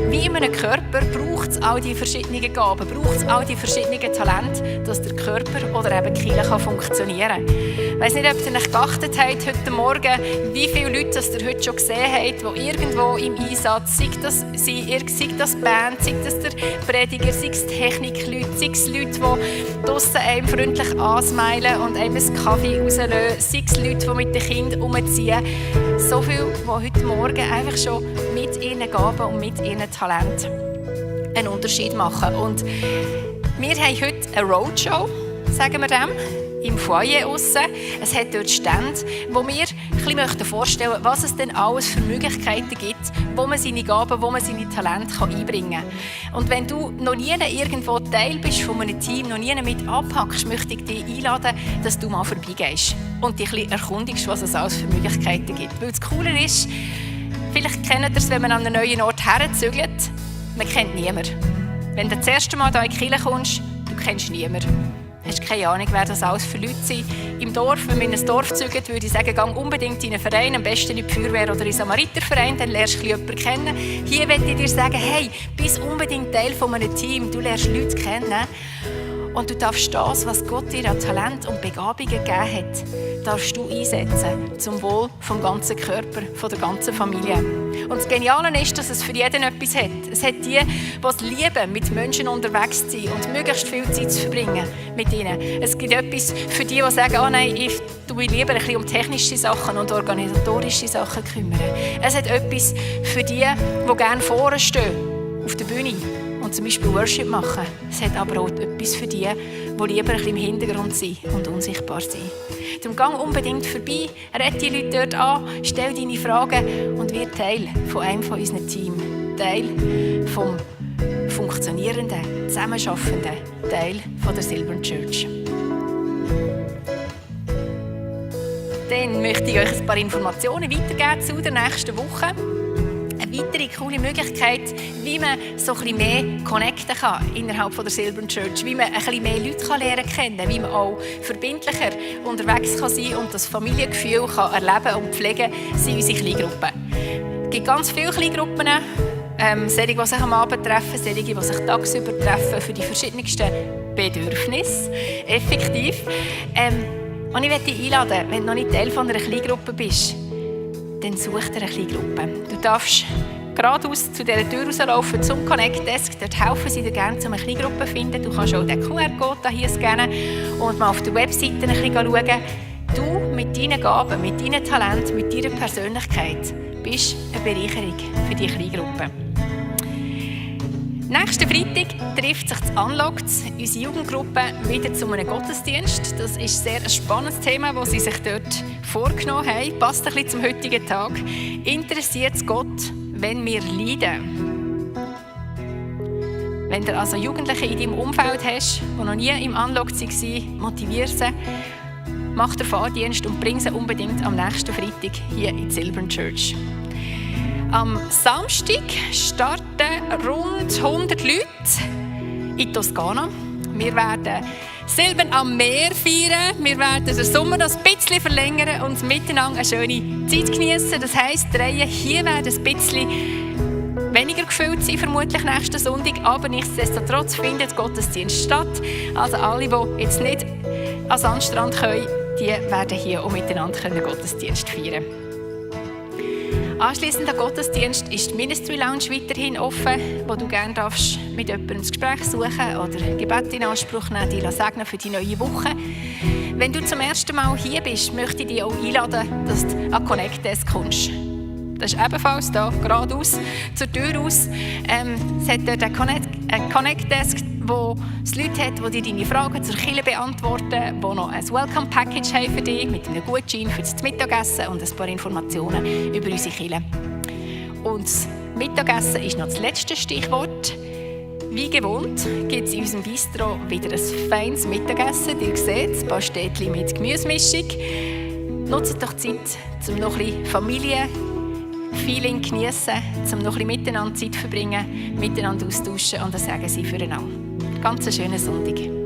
E: wie in einem Körper, braucht es all die verschiedenen Gaben, braucht es all die verschiedenen Talente, dass der Körper oder eben die Kirche funktionieren kann. Ich weiss nicht, ob ihr euch geachtet habt heute Morgen, wie viele Leute ihr heute schon gesehen habt, die irgendwo im Einsatz, sei das Band, sei das der Prediger, sei es Technikleute, sei es Leute, die draussen einem freundlich ansmilen und einem einen Kaffee rauslösen, sei es Leute, die mit den Kindern umziehen. So viele, die heute Morgen einfach schon mit ihren Gaben und mit ihren Talenten einen Unterschied machen. Und wir haben heute eine Roadshow, sagen wir dem, im Foyer aussen. Es hat dort Stände, wo wir ein bisschen vorstellen möchten, was es denn alles für Möglichkeiten gibt, wo man seine Gaben, wo man seine Talente einbringen kann. Und wenn du noch nie irgendwo Teil bist von einem Team, noch nie mit abhackst, möchte ich dich einladen, dass du mal vorbeigehst und dich ein bisschen erkundigst, was es alles für Möglichkeiten gibt. Weil das Coole ist, vielleicht kennt ihr es, wenn man an einen neuen Ort herzügelt, man kennt niemanden. Wenn du das erste Mal hier in die Kirche kommst, du kennst niemanden. Du hast keine Ahnung, wer das alles für Leute sind. Im Dorf, wenn wir in ein Dorf zügeln, würde ich sagen, geh unbedingt in einen Verein, am besten in die Feuerwehr oder in den Samariterverein, dann lernst du jemanden kennen. Hier möchte ich dir sagen, hey, bist unbedingt Teil von einem Team, du lernst Leute kennen. Und du darfst das, was Gott dir an Talent und Begabungen gegeben hat, darfst du einsetzen zum Wohl vom ganzen Körper, von der ganzen Familie. Und das Geniale ist, dass es für jeden etwas hat. Es hat die, die es lieben, mit Menschen unterwegs zu sein und möglichst viel Zeit zu verbringen mit ihnen. Es gibt etwas für die, die sagen, oh nein, ich will lieber ein bisschen um technische Sachen und organisatorische Sachen kümmern. Es hat etwas für die gerne vorne stehen, auf der Bühne. Und zum Beispiel Worship machen. Es hat aber auch etwas für die, die lieber ein bisschen im Hintergrund sind und unsichtbar sind. Darum geh unbedingt vorbei, rede die Leute dort an, stell deine Fragen und wird Teil von einem von unseren Team. Teil vom funktionierenden, zusammenschaffenden Teil von der Silbern Church. Dann möchte ich euch ein paar Informationen weitergeben zu der nächsten Woche. Eine weitere coole Möglichkeit, wie man so ein bisschen mehr connecten kann innerhalb der Silbern Church, wie man ein bisschen mehr Leute lernen kann, wie man auch verbindlicher unterwegs kann sein und das Familiengefühl kann erleben und pflegen, sind unsere Kleingruppen. Es gibt ganz viele Kleingruppen, solche, die sich am Abend treffen, solche, die sich tagsüber treffen, für die verschiedensten Bedürfnisse, effektiv. Und ich möchte dich einladen, wenn du noch nicht Teil von einer Kleingruppe bist, dann such dir eine Kleingruppe. Du darfst geradeaus zu dieser Tür rauslaufen zum Connect Desk. Dort helfen sie dir gerne, um eine Kleingruppe zu finden. Du kannst auch den QR-Code hier scannen und mal auf der Webseite ein bisschen schauen. Du mit deinen Gaben, mit deinen Talenten, mit deiner Persönlichkeit bist eine Bereicherung für die Kleingruppe. Nächsten Freitag trifft sich das Unlocked, unsere Jugendgruppe, wieder zu einem Gottesdienst. Das ist sehr ein spannendes Thema, das sie sich dort vorgenommen haben. Passt ein bisschen zum heutigen Tag. Interessiert es Gott, wenn wir leiden? Wenn du also Jugendliche in deinem Umfeld hast, die noch nie im Unlocked waren, motiviere sie, mach den Fahrdienst und bring sie unbedingt am nächsten Freitag hier in die Silbern Church. Am Samstag starten rund 100 Leute in Toskana. Wir werden Silbern am Meer feiern. Wir werden den Sommer noch ein bisschen verlängern und miteinander eine schöne Zeit genießen. Das heisst, die Reihen hier werden ein bisschen weniger gefüllt sein, vermutlich nächsten Sonntag. Aber nichtsdestotrotz findet Gottesdienst statt. Also alle, die jetzt nicht an den Sandstrand können, die werden hier auch miteinander Gottesdienst feiern. Anschliessend am Gottesdienst ist die Ministry Lounge weiterhin offen, wo du gerne mit jemandem ein Gespräch suchen oder Gebete in Anspruch nehmen, dich segnen für die neue Woche. Wenn du zum ersten Mal hier bist, möchte ich dich auch einladen, dass du an Connect Desk kommst. Das ist ebenfalls hier, geradeaus, zur Tür aus. Es hat dort einen Connect Desk, wo es Leute hat, die dir deine Fragen zur Kirche beantworten, die noch ein Welcome Package haben für dich, mit einem Gutschein für das Mittagessen und ein paar Informationen über unsere Kirche. Und das Mittagessen ist noch das letzte Stichwort. Wie gewohnt gibt es in unserem Bistro wieder ein feines Mittagessen. Ihr seht, ein paar Städtchen mit Gemüsemischung. Nutzt doch Zeit, um noch ein bisschen Familienfeeling zu geniessen, um noch ein bisschen miteinander Zeit zu verbringen, miteinander austauschen und das sagen sie füreinander. Ganz einen schönen Sonntag.